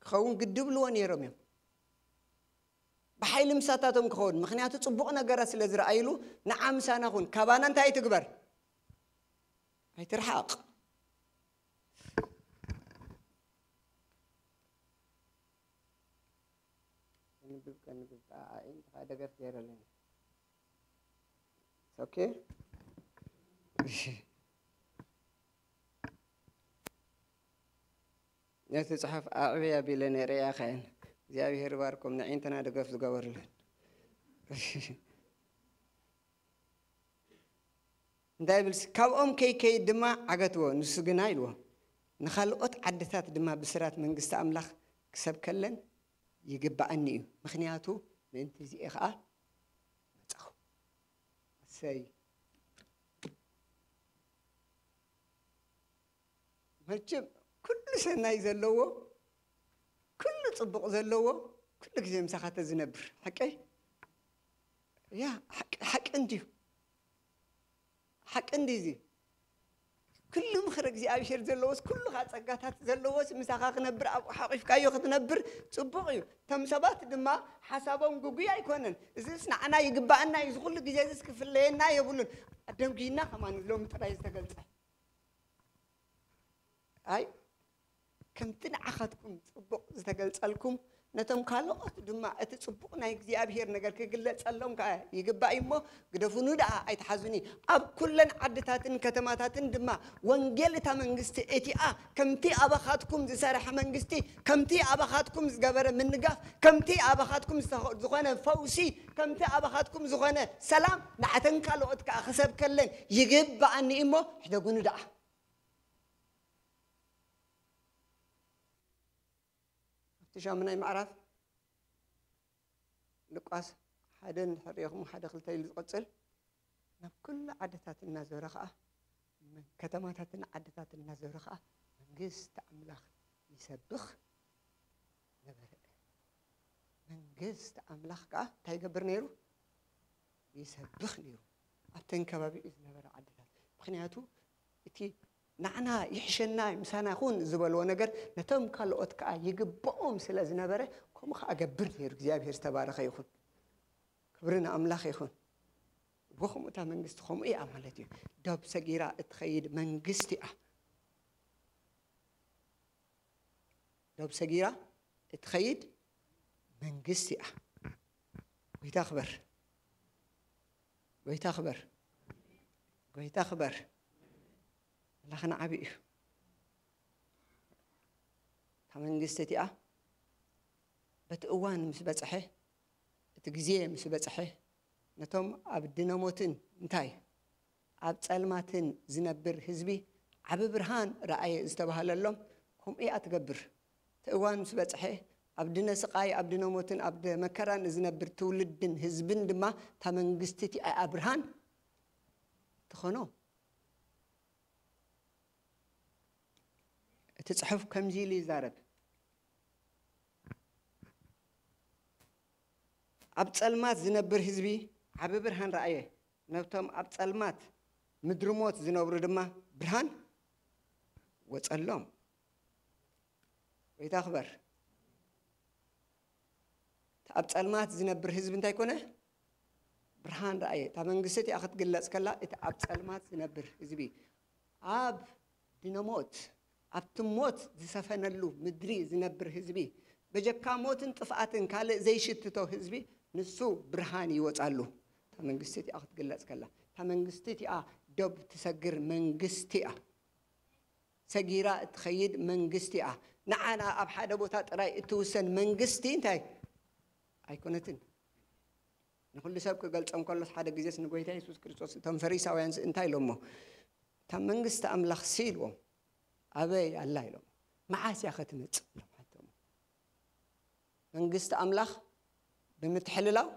ክኸውን ግዲ ብልዎ ነይሮም እዮም ብሓይሊ ምሳታቶም ክኸውን ምክንያቱ ፅቡቕ ነገራት ስለ ዝረኣይሉ ንዓ ምሳና ኩን ካባና እንታይ ኣይትግበር ኣይትርሓቕ ከንብብ ከንብብ ከዓ እንታይ ደገፍ ገይረለኒ ኦኬ። ነቲ ጽሑፍ ኣዕብያ ቢለ ነይረ እያ ኸየን። እግዚኣብሔር ይባርኮም፣ ንዒንትና ደገፍ ዝገበሩለን። እንታይ ይብል? ካብኦም ከይከይድ ድማ ዓገትዎ። ንሱ ግና ኢልዎ፣ ንኻልኦት ዓድታት ድማ ብስራት መንግስቲ ኣምላኽ ክሰብከለን ይግባኣኒ እዩ። ምኽንያቱ ምእንቲ እዚኤ ኸኣ መጻኹ። እሰይ። መቸም ኩሉ ሰናይ ዘለዎ፣ ኩሉ ጽቡቕ ዘለዎ፣ ኩሉ ግዜ ምሳኻ ተዝነብር። ሓቀይ? ያ፣ ሓቂ፣ ሓቂ እንድዩ። ሓቂ እንድዩ እዚ። ኩሉ ምኽሪ እግዚኣብሔር ዘለዎስ፣ ኩሉ ኸኣ ጸጋታት ዘለዎስ፣ ምሳኻ ክነብር፣ ኣብኡ ሓቂፍካዮ ክትነብር ጽቡቕ እዩ። እቶም ሰባት ድማ ሓሳቦም ግጉይ ኣይኮነን። እዚስ ንዓና ይግባኣና እዩ፣ እዚ ኩሉ ግዜ እዚስ ክፍለየና የብሉን። ኣደንጒና ከማን ሎሚ ጥራይ ዝተገልጸ። ኣይ፣ ከምቲ ንዓኻትኩም ጽቡቕ ዝተገልጸልኩም፣ ነቶም ካልኦት ድማ እቲ ጽቡቕ ናይ እግዚኣብሔር ነገር ክግለጸሎም ከኣ ይግባእ እዩ እሞ፣ ግደፉኑ ደኣ ኣይትሓዙኒ። ኣብ ኩለን ዓድታትን ከተማታትን ድማ ወንጌል እታ መንግስቲ እቲኣ፣ ከምቲ ኣባኻትኩም ዝሰርሐ መንግስቲ፣ ከምቲ ኣባኻትኩም ዝገበረ ምንጋፍ፣ ከምቲ ኣባኻትኩም ዝተ-፣ ዝኾነ ፈውሲ፣ ከምቲ ኣባኻትኩም ዝኾነ ሰላም፣ ንዓተን ካልኦት ከኣ ክሰብከለን ይግባኣኒ እዩ እሞ፣ ሕደጉኒ ደኣ። ኣብቲ ሻሙናይ ምዕራፍ ሉቃስ ሓደ እንድሕር ርኢኹም፣ ሓደ ክልተ ኢሉ ዝቕጽል፣ ናብ ኩሉ ዓድታት እናዞረ ኸኣ፣ መን-፣ ከተማታትን ዓድታትን እናዞረ ኸኣ መንግስቲ ኣምላኽ ይሰብኽ ነበረ። መንግስቲ ኣምላኽ ከኣ እንታይ ይገብር ነይሩ? ይሰብኽ ነይሩ፣ ኣብተን ከባቢኡ ዝነበራ ዓድታት። ምኽንያቱ እቲ ንዓና ይሕሸና፣ ምሳና ይኹን ዝበልዎ ነገር ነቶም ካልኦት ከኣ ይግብኦም ስለ ዝነበረ፣ ከምኡ ከኣ ገብር ነይሩ። እግዚኣብሔር ዝተባረኸ ይኹን። ክብሪ ንኣምላኽ ይኹን። እወ፣ ከምኡ እታ መንግስቲ ከምኡ እያ ማለት እዩ። ዶብ ሰጊራ እትኸይድ መንግስቲ እያ። ዶብ ሰጊራ እትኸይድ መንግስቲ እያ። ጎይታ ክበር፣ ጎይታ ክበር፣ ጎይታ ክበር። ኣምላኽና ዓቢ እዩ። እታ መንግስቲ እቲኣ በቲ እዋን ምስ በጽሐ፣ እቲ ግዜ ምስ በጽሐ፣ ነቶም ኣብ ድነ ሞትን እንታይ ኣብ ጸልማትን ዝነብር ህዝቢ ዓቢ ብርሃን ረኣየ ዝተባህለሎም፣ ከምኡ እያ ትገብር። እቲ እዋን ምስ በጽሐ፣ ኣብ ድነ ስቓይ፣ ኣብ ድነ ሞትን ኣብ ደ-፣ መከራን ዝነብር ትውልድን ህዝብን ድማ እታ መንግስቲ እቲኣ ብርሃን ትኾኖ። እቲ ጽሑፍ ከምዚ ኢሉ ይዛረብ፣ ኣብ ጸልማት ዝነብር ህዝቢ ዓቢ ብርሃን ረኣየ፣ ነብቶም ኣብ ጸልማት ምድሪ ሞት ዝነብሩ ድማ ብርሃን ወጸሎም። ጎይታ ክበር። እቲ ኣብ ጸልማት ዝነብር ህዝቢ እንታይ ኮነ? ብርሃን ረኣየ። እታ መንግስቲ እቲኣ ክትግለጽ ከላ፣ እቲ ኣብ ጸልማት ዝነብር ህዝቢ፣ ኣብ ድነ ሞት፣ ኣብቲ ሞት ዝሰፈነሉ ምድሪ ዝነብር ህዝቢ፣ በጀካ ሞትን ጥፍኣትን ካልእ ዘይሽትቶ ህዝቢ፣ ንሱ ብርሃን ይወጻሉ። እታ መንግስቲ እቲኣ ክትግለጽ ከላ፣ እታ መንግስቲ እቲኣ ዶብ ትሰግር መንግስቲ እያ። ሰጊራ እትኸይድ መንግስቲ እያ። ንዓና ኣብ ሓደ ቦታ ጥራይ እትውሰን መንግስቲ እንታይ ኣይኮነትን። ንኹሉ ሰብ ክገልጾም ከሎስ፣ ሓደ ግዜስ ንጎይታ የሱስ ክርስቶስ እቶም ፈሪሳውያንስ እንታይ ኢሎሞ? "እታ መንግስቲ ኣምላኽሲ" ኢልዎም፣ "ኣበይ ኣላ?" ኢሎም። "መዓስ እያ ኸትመጽእ?" ኢሎም ሓተሞ። መንግስቲ ኣምላኽ ብምትሕልላው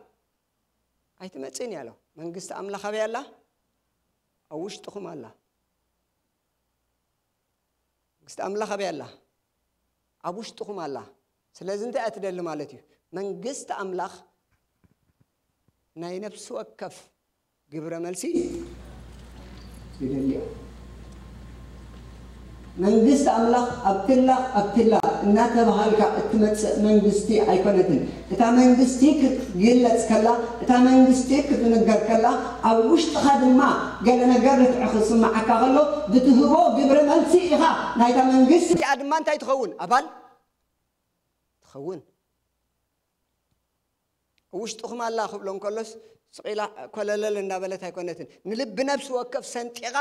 ኣይትመጽእን እያ ኣሎ። መንግስቲ ኣምላኽ ኣበይ ኣላ? ኣብ ውሽጥኹም ኣላ። መንግስቲ ኣምላኽ ኣበይ ኣላ? ኣብ ውሽጥኹም ኣላ። ስለዚ እንታይ እያ ትደሊ ማለት እዩ? መንግስቲ ኣምላኽ ናይ ነፍሲ ወከፍ ግብረ መልሲ ይደልያ። መንግስቲ ኣምላኽ ኣብትላ ኣብትላ እናተባሃልካ እትመጽእ መንግስቲ ኣይኮነትን። እታ መንግስቲ ክትግለጽ ከላ፣ እታ መንግስቲ ክትንገር ከላ፣ ኣብ ውሽጥኻ ድማ ገለ ነገር ርትዒ ክስምዓካ ከሎ፣ ብትህቦ ግብረ መልሲ ኢኻ ናይታ መንግስቲ። እዚኣ ድማ እንታይ ትኸውን? ኣባል ትኸውን። ውሽጥኹም ኣላ ክብሎ እንከሎስ ስቕ ኢላ ኮለለል እንዳበለት ኣይኮነትን። ንልቢ ነፍሲ ወከፍ ሰንጢቓ፣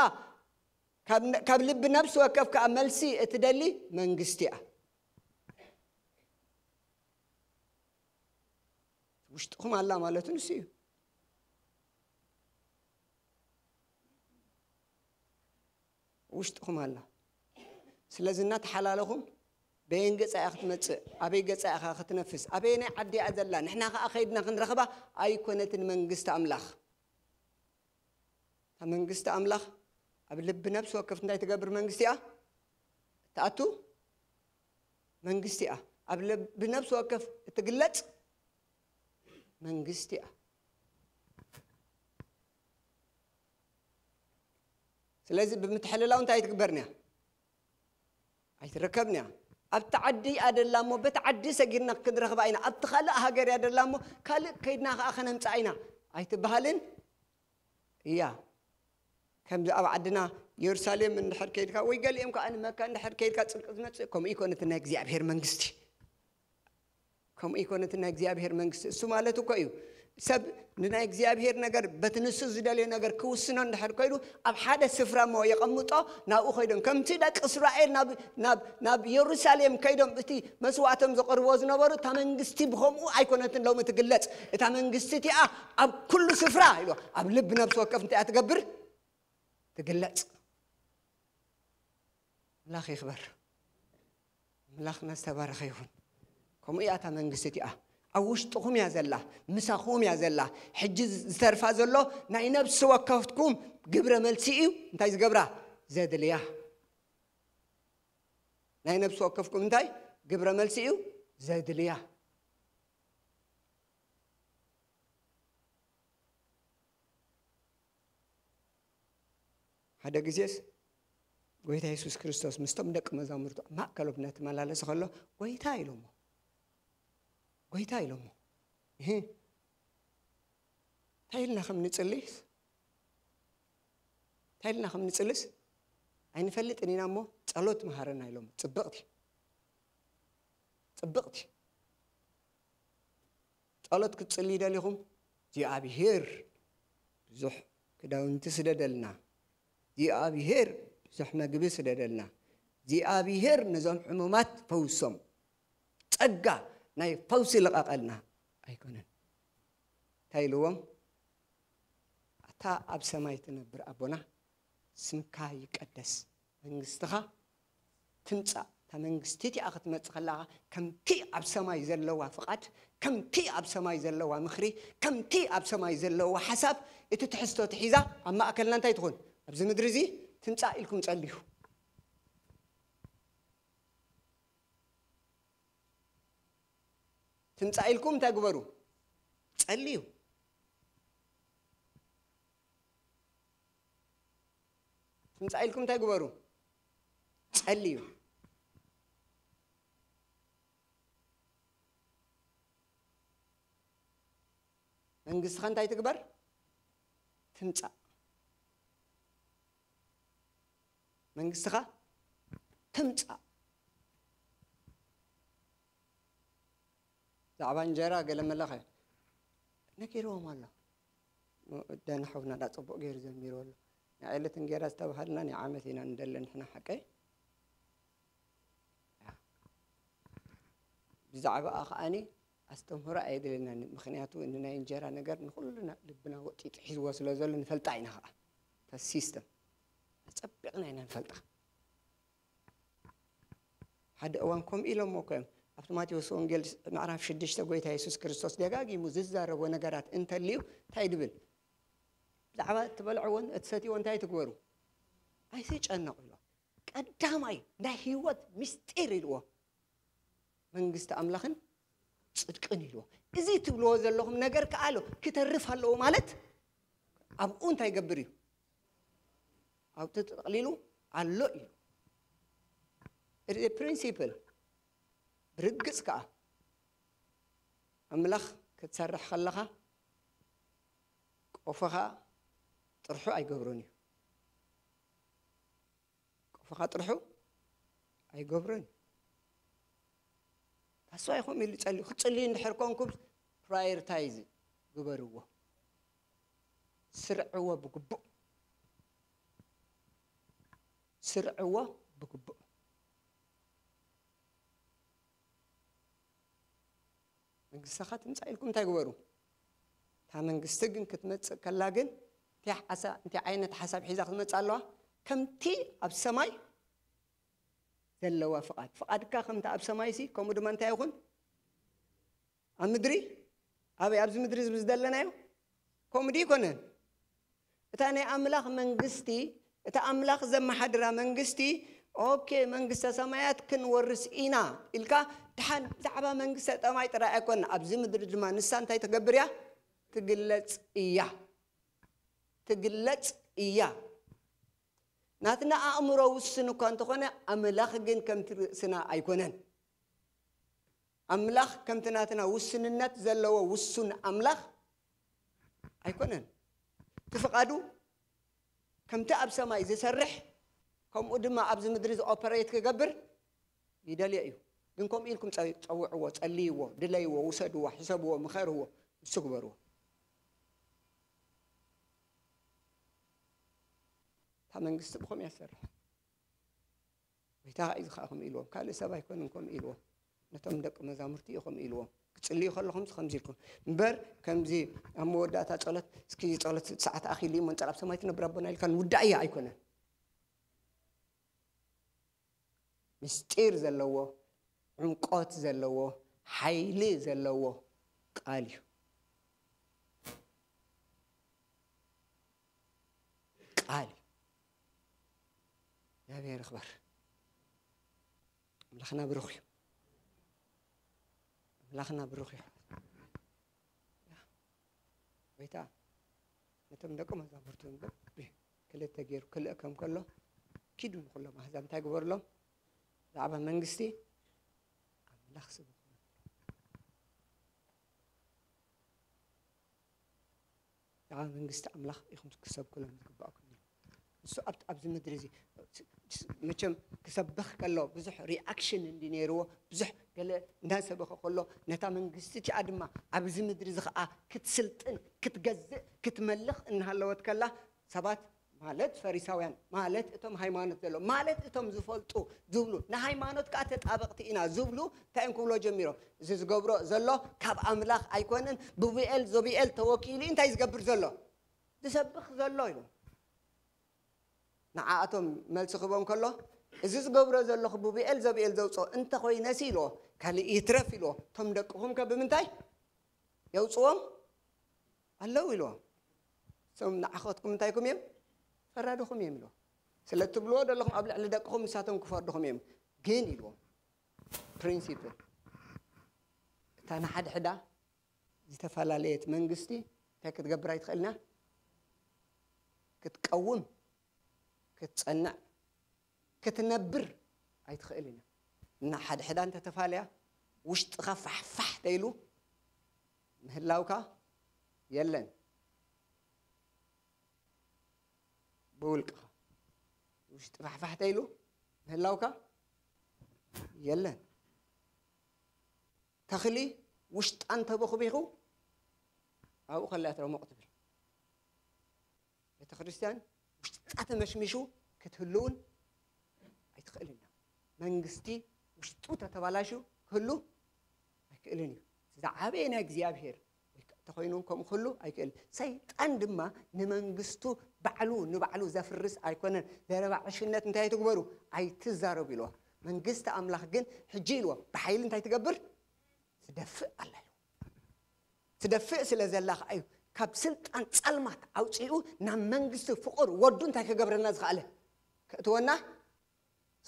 ካብ ነ-፣ ካብ ልቢ ነፍሲ ወከፍ ከኣ መልሲ እትደሊ መንግስቲ እያ። ውሽጥኹም ኣላ ማለቱ ንሱ እዩ። ውሽጥኹም ኣላ። ስለዚ እናተሓላለኹም በየን ገጻ እያ ክትመጽእ፣ ኣበይ ገጻ ኢኻ ክትነፍስ፣ ኣበየናይ ዓዲ እያ ዘላ፣ ንሕና ከኣ ከይድና ክንረኽባ ኣይኮነትን መንግስቲ ኣምላኽ። እታ መንግስቲ ኣምላኽ ኣብ ልቢ ነፍሲ ወከፍ እንታይ ትገብር መንግስቲ እያ? ትኣቱ መንግስቲ እያ። ኣብ ልቢ ነፍሲ ወከፍ እትግለጽ መንግስቲ እያ። ስለዚ ብምትሕልላው እንታይ ኣይትግበርን እያ? ኣይትረከብን እያ። ኣብቲ ዓዲ እያ ደላ እሞ በቲ ዓዲ ሰጊርና ክንረኽባ ኢና። ኣብቲ ካልእ ሃገር እያ ደላ እሞ ካልእ ከይድና ከኣ ከነምጽኣ ኢና ኣይትበሃልን እያ። ከምዚ ኣብ ዓድና የሩሳሌም እንድሕር ከይድካ ወይ ገሊኦም ከኣ ንመካ እንድሕር ከይድካ ጽድቂ ዝመጽእ፣ ከምኡ ይኮነትን ናይ እግዚኣብሔር መንግስቲ። ከምኡ ይኮነትን ናይ እግዚኣብሔር መንግስቲ። እሱ ማለት እኮ እዩ ሰብ ንናይ እግዚኣብሔር ነገር በቲ ንሱ ዝደልዮ ነገር ክውስኖ እንድሕር ኮይዱ ኣብ ሓደ ስፍራ እሞ የቐምጦ፣ ናብኡ ከይዶም ከምቲ ደቂ እስራኤል ናብ፣ ናብ፣ ናብ የሩሳሌም ከይዶም እቲ መስዋዕቶም ዘቕርቦ ዝነበሩ እታ መንግስቲ ብኸምኡ ኣይኮነትን ሎሚ ትግለጽ። እታ መንግስቲ እቲኣ ኣብ ኩሉ ስፍራ ኢሉ ኣብ ልብ ነብሲ ወከፍ እንታይ እያ ትገብር? ትግለጽ። ኣምላኽ ይኽበር። ኣምላኽና ዝተባረኸ ይኹን። ከምኡ እያ እታ መንግስቲ እቲኣ። ኣብ ውሽጥኹም እያ ዘላ፣ ምሳኹም እያ ዘላ። ሕጂ ዝተርፋ ዘሎ ናይ ነብሲ ወከፍኩም ግብረ መልሲ እዩ። እንታይ ዝገብራ? ዘድልያ። ናይ ነብሲ ወከፍኩም እንታይ? ግብረ መልሲ እዩ። ዘድልያ። ሓደ ግዜስ ጎይታ የሱስ ክርስቶስ ምስቶም ደቂ መዛሙርቱ ኣብ ማእከሎም እናተመላለሰ ከሎ፣ "ጎይታ" ኢሎሞ። "ጎይታ" ኢሎሞ። እህ፣ እንታይ ኢልና ከም ንጽልይስ? እንታይ ኢልና ከም ንጽልስ? ኣይንፈልጥን ኢና እሞ፣ ጸሎት መሃረና ኢሎሞ። ጽብቕቲ። ጽብቕቲ። ጸሎት ክትጽልዩ ደሊኹም? እግዚኣብሄር ብዙሕ ክዳውንቲ ስደደልና። እግዚኣብሄር ብዙሕ መግቢ ስደደልና። እግዚኣብሄር ነዞም ሕሙማት ፈውሶም። ጸጋ ናይ ፈውሲ ልቐቐልና ኣይኮነን። እንታይ ኢልዎም? ኣታ ኣብ ሰማይ ትነብር ኣቦና፣ ስምካ ይቀደስ፣ መንግስትኻ ትምጻእ። እታ መንግስቲ እቲኣ ክትመጽእ ከለኻ፣ ከምቲ ኣብ ሰማይ ዘለዋ ፍቓድ፣ ከምቲ ኣብ ሰማይ ዘለዋ ምኽሪ፣ ከምቲ ኣብ ሰማይ ዘለዋ ሓሳብ፣ እቲ ትሕዝቶ ትሒዛ ኣብ ማእከልና እንታይ ትኹን? ኣብዚ ምድሪ እዚ ትምጻእ ኢልኩም ጸልዩ። ትምጻእ ኢልኩም እንታይ ግበሩ? ጸልዩ። ትምጻእ ኢልኩም እንታይ ግበሩ? ጸልዩ። መንግስትኻ እንታይ ትግበር? ትምጻእ። መንግስትኻ ትምጻእ። ብዛዕባ እንጀራ ገለ መለኸ ነጊርዎም ኣሎ። ደና ሓውና ዳ ጽቡቕ ገይሩ ዘሚሩ ኣሎ። ናይ ዕለት እንጌራ ዝተባሃልና ናይ ዓመት ኢና ንደለ ንሕና ሓቀይ። ብዛዕባኣ ከኣኒ ኣስተምህሮ ኣየድልየናን። ምኽንያቱ ንናይ እንጀራ ነገር ንኹልና ልብና ወጢጡ ሒዝዎ ስለ ዘሎ ንፈልጣ ኢና። ከኣ እታ ሲስተም ኣጸቢቕና ኢና ንፈልጣ። ሓደ እዋን ከምኡ ኢሎሞ እኮ እዮም። ኣብቲ ማቴዎስ ወንጌል ምዕራፍ ሽዱሽተ ጎይታ የሱስ ክርስቶስ ደጋጊሙ ዝዛረቦ ነገራት እንተልዩ እንታይ ድብል? ብዛዕባ እትበልዕዎን እትሰትይዎ እንታይ ትግበሩ? ኣይትጨነቑ ኢሎ። ቀዳማይ ናይ ህይወት ምስጢር ኢልዎ። መንግስቲ ኣምላኽን ጽድቅን ኢልዎ። እዚ ትብልዎ ዘለኹም ነገር ከኣ ኣሎ፣ ክተርፍ ኣለዎ ማለት ኣብኡ እንታይ ይገብር እዩ? ኣብኡ ተጠቕሊሉ ኣሎ እዩ። It is a principle። ብርግጽ ከኣ ኣምላኽ ክትሰርሕ ከለኻ ቆፎኻ ጥርሑ ኣይገብሮን እዩ። ቆፎኻ ጥርሑ ኣይገብሮን እዩ። ታስዋይ ከምኡ ኢሉ ጸልዩ። ክትጽልዩ እንድሕር ኮንኩም ፕራዮሪታይዝ ግበርዎ። ስርዕዎ ብግቡእ። ስርዕዎ ብግቡእ። መንግስቲ ትምጻእ ኢልኩም እንታይ ግበሩ? እታ መንግስቲ ግን ክትመጽእ ከላ ግን እንታይ ሓሳ-፣ እንታይ ዓይነት ሓሳብ ሒዛ ክትመጽእ ኣለዋ? ከምቲ ኣብ ሰማይ ዘለዋ ፍቓድ። ፍቓድካ ከምቲ ኣብ ሰማይሲ ከምኡ ድማ እንታይ ይኹን? ኣብ ምድሪ፣ ኣበይ? ኣብዚ ምድሪ እዚ ዘለናዮ ከምኡ ድዩ ይኮነን? እታ ናይ ኣምላኽ መንግስቲ፣ እታ ኣምላኽ ዘመሓድራ መንግስቲ፣ ኦኬ፣ መንግስተ ሰማያት ክንወርስ ኢና ኢልካ፣ ድሓን ብዛዕባ መንግስተ ሰማይ ጥራይ ኣይኮነን፣ ኣብዚ ምድሪ ድማ ንሳ እንታይ ትገብር እያ? ትግለጽ እያ። ትግለጽ እያ። ናትና ኣእምሮ ውስን እኳ እንተኾነ፣ ኣምላኽ ግን ከምቲ ርእስና ኣይኮነን። ኣምላኽ ከምቲ ናትና ውስንነት ዘለዎ ውሱን ኣምላኽ ኣይኮነን። እቲ ፍቓዱ ከምቲ ኣብ ሰማይ ዝሰርሕ፣ ከምኡ ድማ ኣብዚ ምድሪ ዝኦፐሬት ክገብር ይደልዮ እዩ። ግን ከምኡ ኢልኩም ጸ-፣ ጸውዕዎ፣ ጸልይዎ፣ ድለይዎ፣ ውሰድዎ፣ ሕሰብዎ፣ ምኸርዎ፣ ንሱ ግበርዎ። እታ መንግስቲ ብኸምኡ እያ ትሰርሕ። ጎይታ እዩ እዚ ኸዓ ከምኡ ኢልዎም። ካልእ ሰብ ኣይኮነን ከምኡ ኢልዎም። ነቶም ደቂ መዛሙርቲ እዩ ከምኡ ኢልዎም። ክትጽልዩ ከለኹም ከምዚ ኢልኩም። እምበር ከምዚ ኣብ መወዳእታ ጸሎት፣ እስኪ ጸሎት ሰዓት ኣኺሉ እዩ፣ መንጸር ኣብ ሰማይ ትነብር ኣቦና ኢልካ ንውዳእ እያ ኣይኮነን። ምስጢር ዘለዎ፣ ዕምቆት ዘለዎ፣ ሓይሊ ዘለዎ ቃል እዩ። ቃል እዩ። እግዚኣብሔር ይኽበር። ኣምላኽና ብሩኽ እዩ። ኣምላኽና ብሩኽ እዩ። ያ፣ ጎይታ ነቶም ደቂ መዛሙርቱ በቢ ክልተ ገይሩ ክልእከም ከሎ፣ ኪዱ ንኹሎም ኣህዛብ እንታይ ግበሩሎም? ብዛዕባ መንግስቲ ኣምላኽ ስበኹ። ብዛዕባ መንግስቲ ኣምላኽ ኢኹም ክሰብኩሎም ዝግባእኩም እዩ። ንሱ ኣብቲ፣ ኣብዚ ምድሪ እዚ መቸም ክሰብኽ ከሎ ብዙሕ ሪኣክሽን እንዲ ነይርዎ፣ ብዙሕ ገለ እንዳሰበኸ ከሎ፣ ነታ መንግስቲ እቲኣ ድማ ኣብዚ ምድሪ እዚ ኸዓ ክትስልጥን፣ ክትገዝእ፣ ክትመልኽ እናሃለወት ከላ፣ ሰባት ማለት ፈሪሳውያን፣ ማለት እቶም ሃይማኖት ዘሎ፣ ማለት እቶም ዝፈልጡ ዝብሉ፣ ንሃይማኖት ከኣ ተጣበቕቲ ኢና ዝብሉ፣ እንታይ እዮም ክብሎ ጀሚሮም? እዚ ዝገብሮ ዘሎ ካብ ኣምላኽ ኣይኮነን፣ ብብኤል ዘብኤል ተወኪሉ እዩ እንታይ ዝገብር ዘሎ? ዝሰብኽ ዘሎ ኢሉ። ንዓኣቶም መልሲ ክህቦም ከሎ፣ እዚ ዝገብሮ ዘለኹ ብብኤል ዘብኤል ዘውፅኦ እንተኾይነሲ ኢልዎ፣ ካልእ ይትረፍ ኢልዎ፣ እቶም ደቅኹም ከ ብምንታይ የውፅዎም ኣለዉ ኢልዎም። እሶም ንዓኸትኩም እንታይኩም እዮም? ፈራድኹም እዮም ኢልዎም። ስለ እትብልዎ ዘለኹም ኣብ ልዕሊ ደቅኹም ንሳቶም ክፈርድኹም እዮም። ግን ኢልዎም፣ ፕሪንሲፕል እታ ንሓድሕዳ ዝተፈላለየት መንግስቲ እንታይ ክትገብር ኣይትኽእልና? ክትቀውም፣ ክትጸንዕ፣ ክትነብር ኣይትኽእልን እያ። እና ሓድሕዳ እንተተፋለያ፣ ውሽጥኻ ፋሕፋሕ ተይሉ ምህላውካ የለን። ብውልቅኻ ውሽጢ ፋሕፋሕ ተይሉ ምህላውካ የለን። ተኽሊ ውሽጣ እንተቦኽቢኹ ኣብኡ ከላ እያ ትረሞቕ ትብል። ቤተ ክርስቲያን ውሽጣ ተመሽሚሹ ክትህልውን ኣይትኽእልን እያ። መንግስቲ ውሽጡ ተተባላሹ ክህሉ ኣይክእልን እዩ። ዝዓበየ ናይ እግዚኣብሔር ተኾይኑ ከምኡ ክህሉ ኣይክእልን። ሰይጣን ድማ ንመንግስቱ ባዕሉ ንባዕሉ ዘፍርስ ኣይኮነን። ዘረባ ዕሽነት እንታይ ትግበሩ? ኣይትዛረቡ ኢልዋ። መንግስቲ ኣምላኽ ግን ሕጂ ኢልዎ ብሓይሊ እንታይ ትገብር? ትደፍእ ኣላ ኢልዎ። ትደፍእ ስለ ዘላ ኸዓ እዩ ካብ ስልጣን ጸልማት ኣውጺኡ ናብ መንግስቲ ፍቑር ወዱ እንታይ ክገብረና ዝኸኣለ? ከእትወና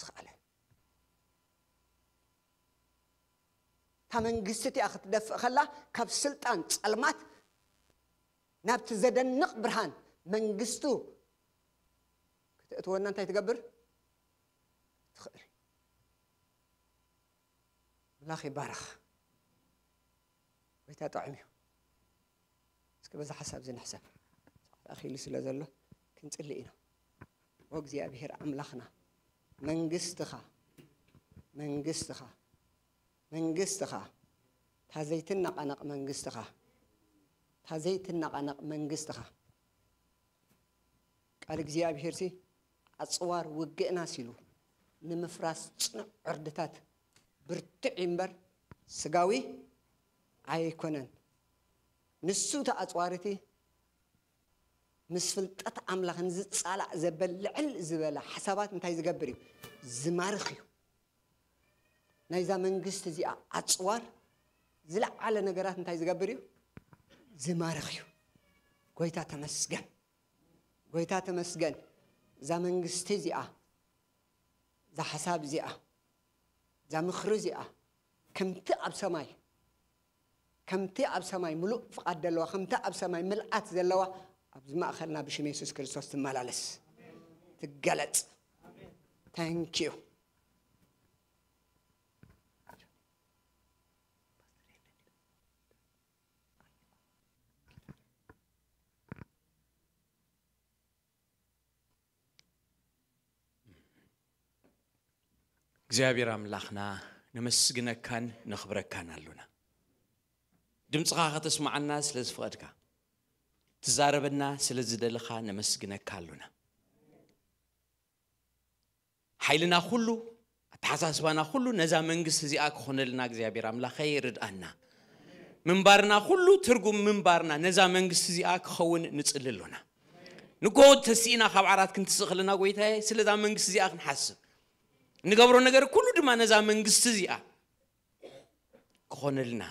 ዝኸኣለ። እታ መንግስቲ እቲኣ ክትደፍእ ከላ ካብ ስልጣን ጸልማት ናብቲ ዘደንቕ ብርሃን መንግስቱ ክትእትወና እንታይ ትገብር? ትኽእል። ኣምላኽ ይባረኽ። ጎይታ ጥዑም እዩ። እስኪ በዛ ሓሳብ እዚ ንሕሰብ። ሰዓት ኣኺሉ ስለ ዘሎ ክንጽሊ ኢና። ኦ እግዚኣብሔር ኣምላኽና፣ መንግስትኻ፣ መንግስትኻ፣ መንግስትኻ እታ ዘይትነቓነቕ መንግስትኻ፣ እታ ዘይትነቓነቕ መንግስትኻ። ቃል እግዚኣብሔር ሲ ኣጽዋር ውግእና ሲሉ ንምፍራስ ጽኑዕ ዕርድታት ብርቱዕ እዩ እምበር ስጋዊ ኣይኮነን። ንሱ እቲ ኣጽዋር እቲ ምስ ፍልጠት ኣምላኽ ንዝጻላእ ዘበል ልዕል ዝበለ ሓሳባት እንታይ ዝገብር እዩ? ዝማርኽ እዩ። ናይዛ መንግስቲ እዚኣ ኣጽዋር ዝለዓለ ነገራት እንታይ ዝገብር እዩ? ዝማርኽ እዩ። ጎይታ ተመስገን፣ ጎይታ ተመስገን። እዛ መንግስቲ እዚኣ፣ እዛ ሓሳብ እዚኣ፣ እዛ ምኽሪ እዚኣ ከምቲ ኣብ ሰማይ ከምቲ ኣብ ሰማይ ምሉእ ፍቓድ ዘለዋ፣ ከምቲ ኣብ ሰማይ ምልኣት ዘለዋ፣ ኣብዚ ማእኸልና ብሽም የሱስ ክርስቶስ ትመላለስ፣ ትገለጽ። ታንኪዩ። እግዚኣብሔር ኣምላኽና፣ ነመስግነካን ነኽብረካን ኣሎና። ድምፅኻ ከተስማዓና ስለ ዝፈቐድካ፣ ትዛረበና ስለ ዝደለኻ ነመስግነካ ኣሎና። ሓይልና ኩሉ፣ ኣተሓሳስባና ኩሉ ነዛ መንግስቲ እዚኣ ክኾነልና እግዚኣብሔር ኣምላኸይ ርድኣና። ምንባርና ኩሉ ትርጉም ምንባርና ነዛ መንግስቲ እዚኣ ክኸውን ንጽሊ ኣሎና። ንጎ ተሲእና ካብ ዓራት ክንትስእ ከለና፣ ጎይታዬ፣ ስለዛ መንግስቲ እዚኣ ክንሓስብ፣ ንገብሮ ነገር ኩሉ ድማ ነዛ መንግስቲ እዚኣ ክኾነልና።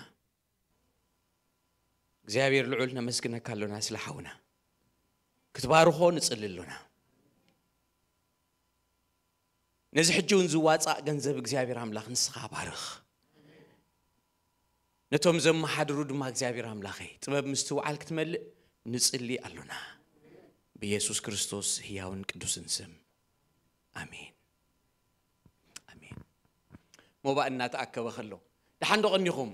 እግዚኣብሔር ልዑል፣ ነመስግነካ ኣሎና ስለ ሓውና። ክትባርኾ ንጽሊ ኣሎና። ነዚ ሕጂ እውን ዝዋጻእ ገንዘብ እግዚኣብሔር ኣምላኽ ንስኻ ባርኽ። ነቶም ዘመሓድሩ ድማ እግዚኣብሔር ኣምላኸይ ጥበብ ምስትውዓል ክትመልእ ንጽሊ ኣሎና። ብየሱስ ክርስቶስ ህያውን ቅዱስን ስም። ኣሜን። ኣሜን። ሞባእ እናተኣከበ ከሎ፣ ደሓን ዶ ቀኒኹም?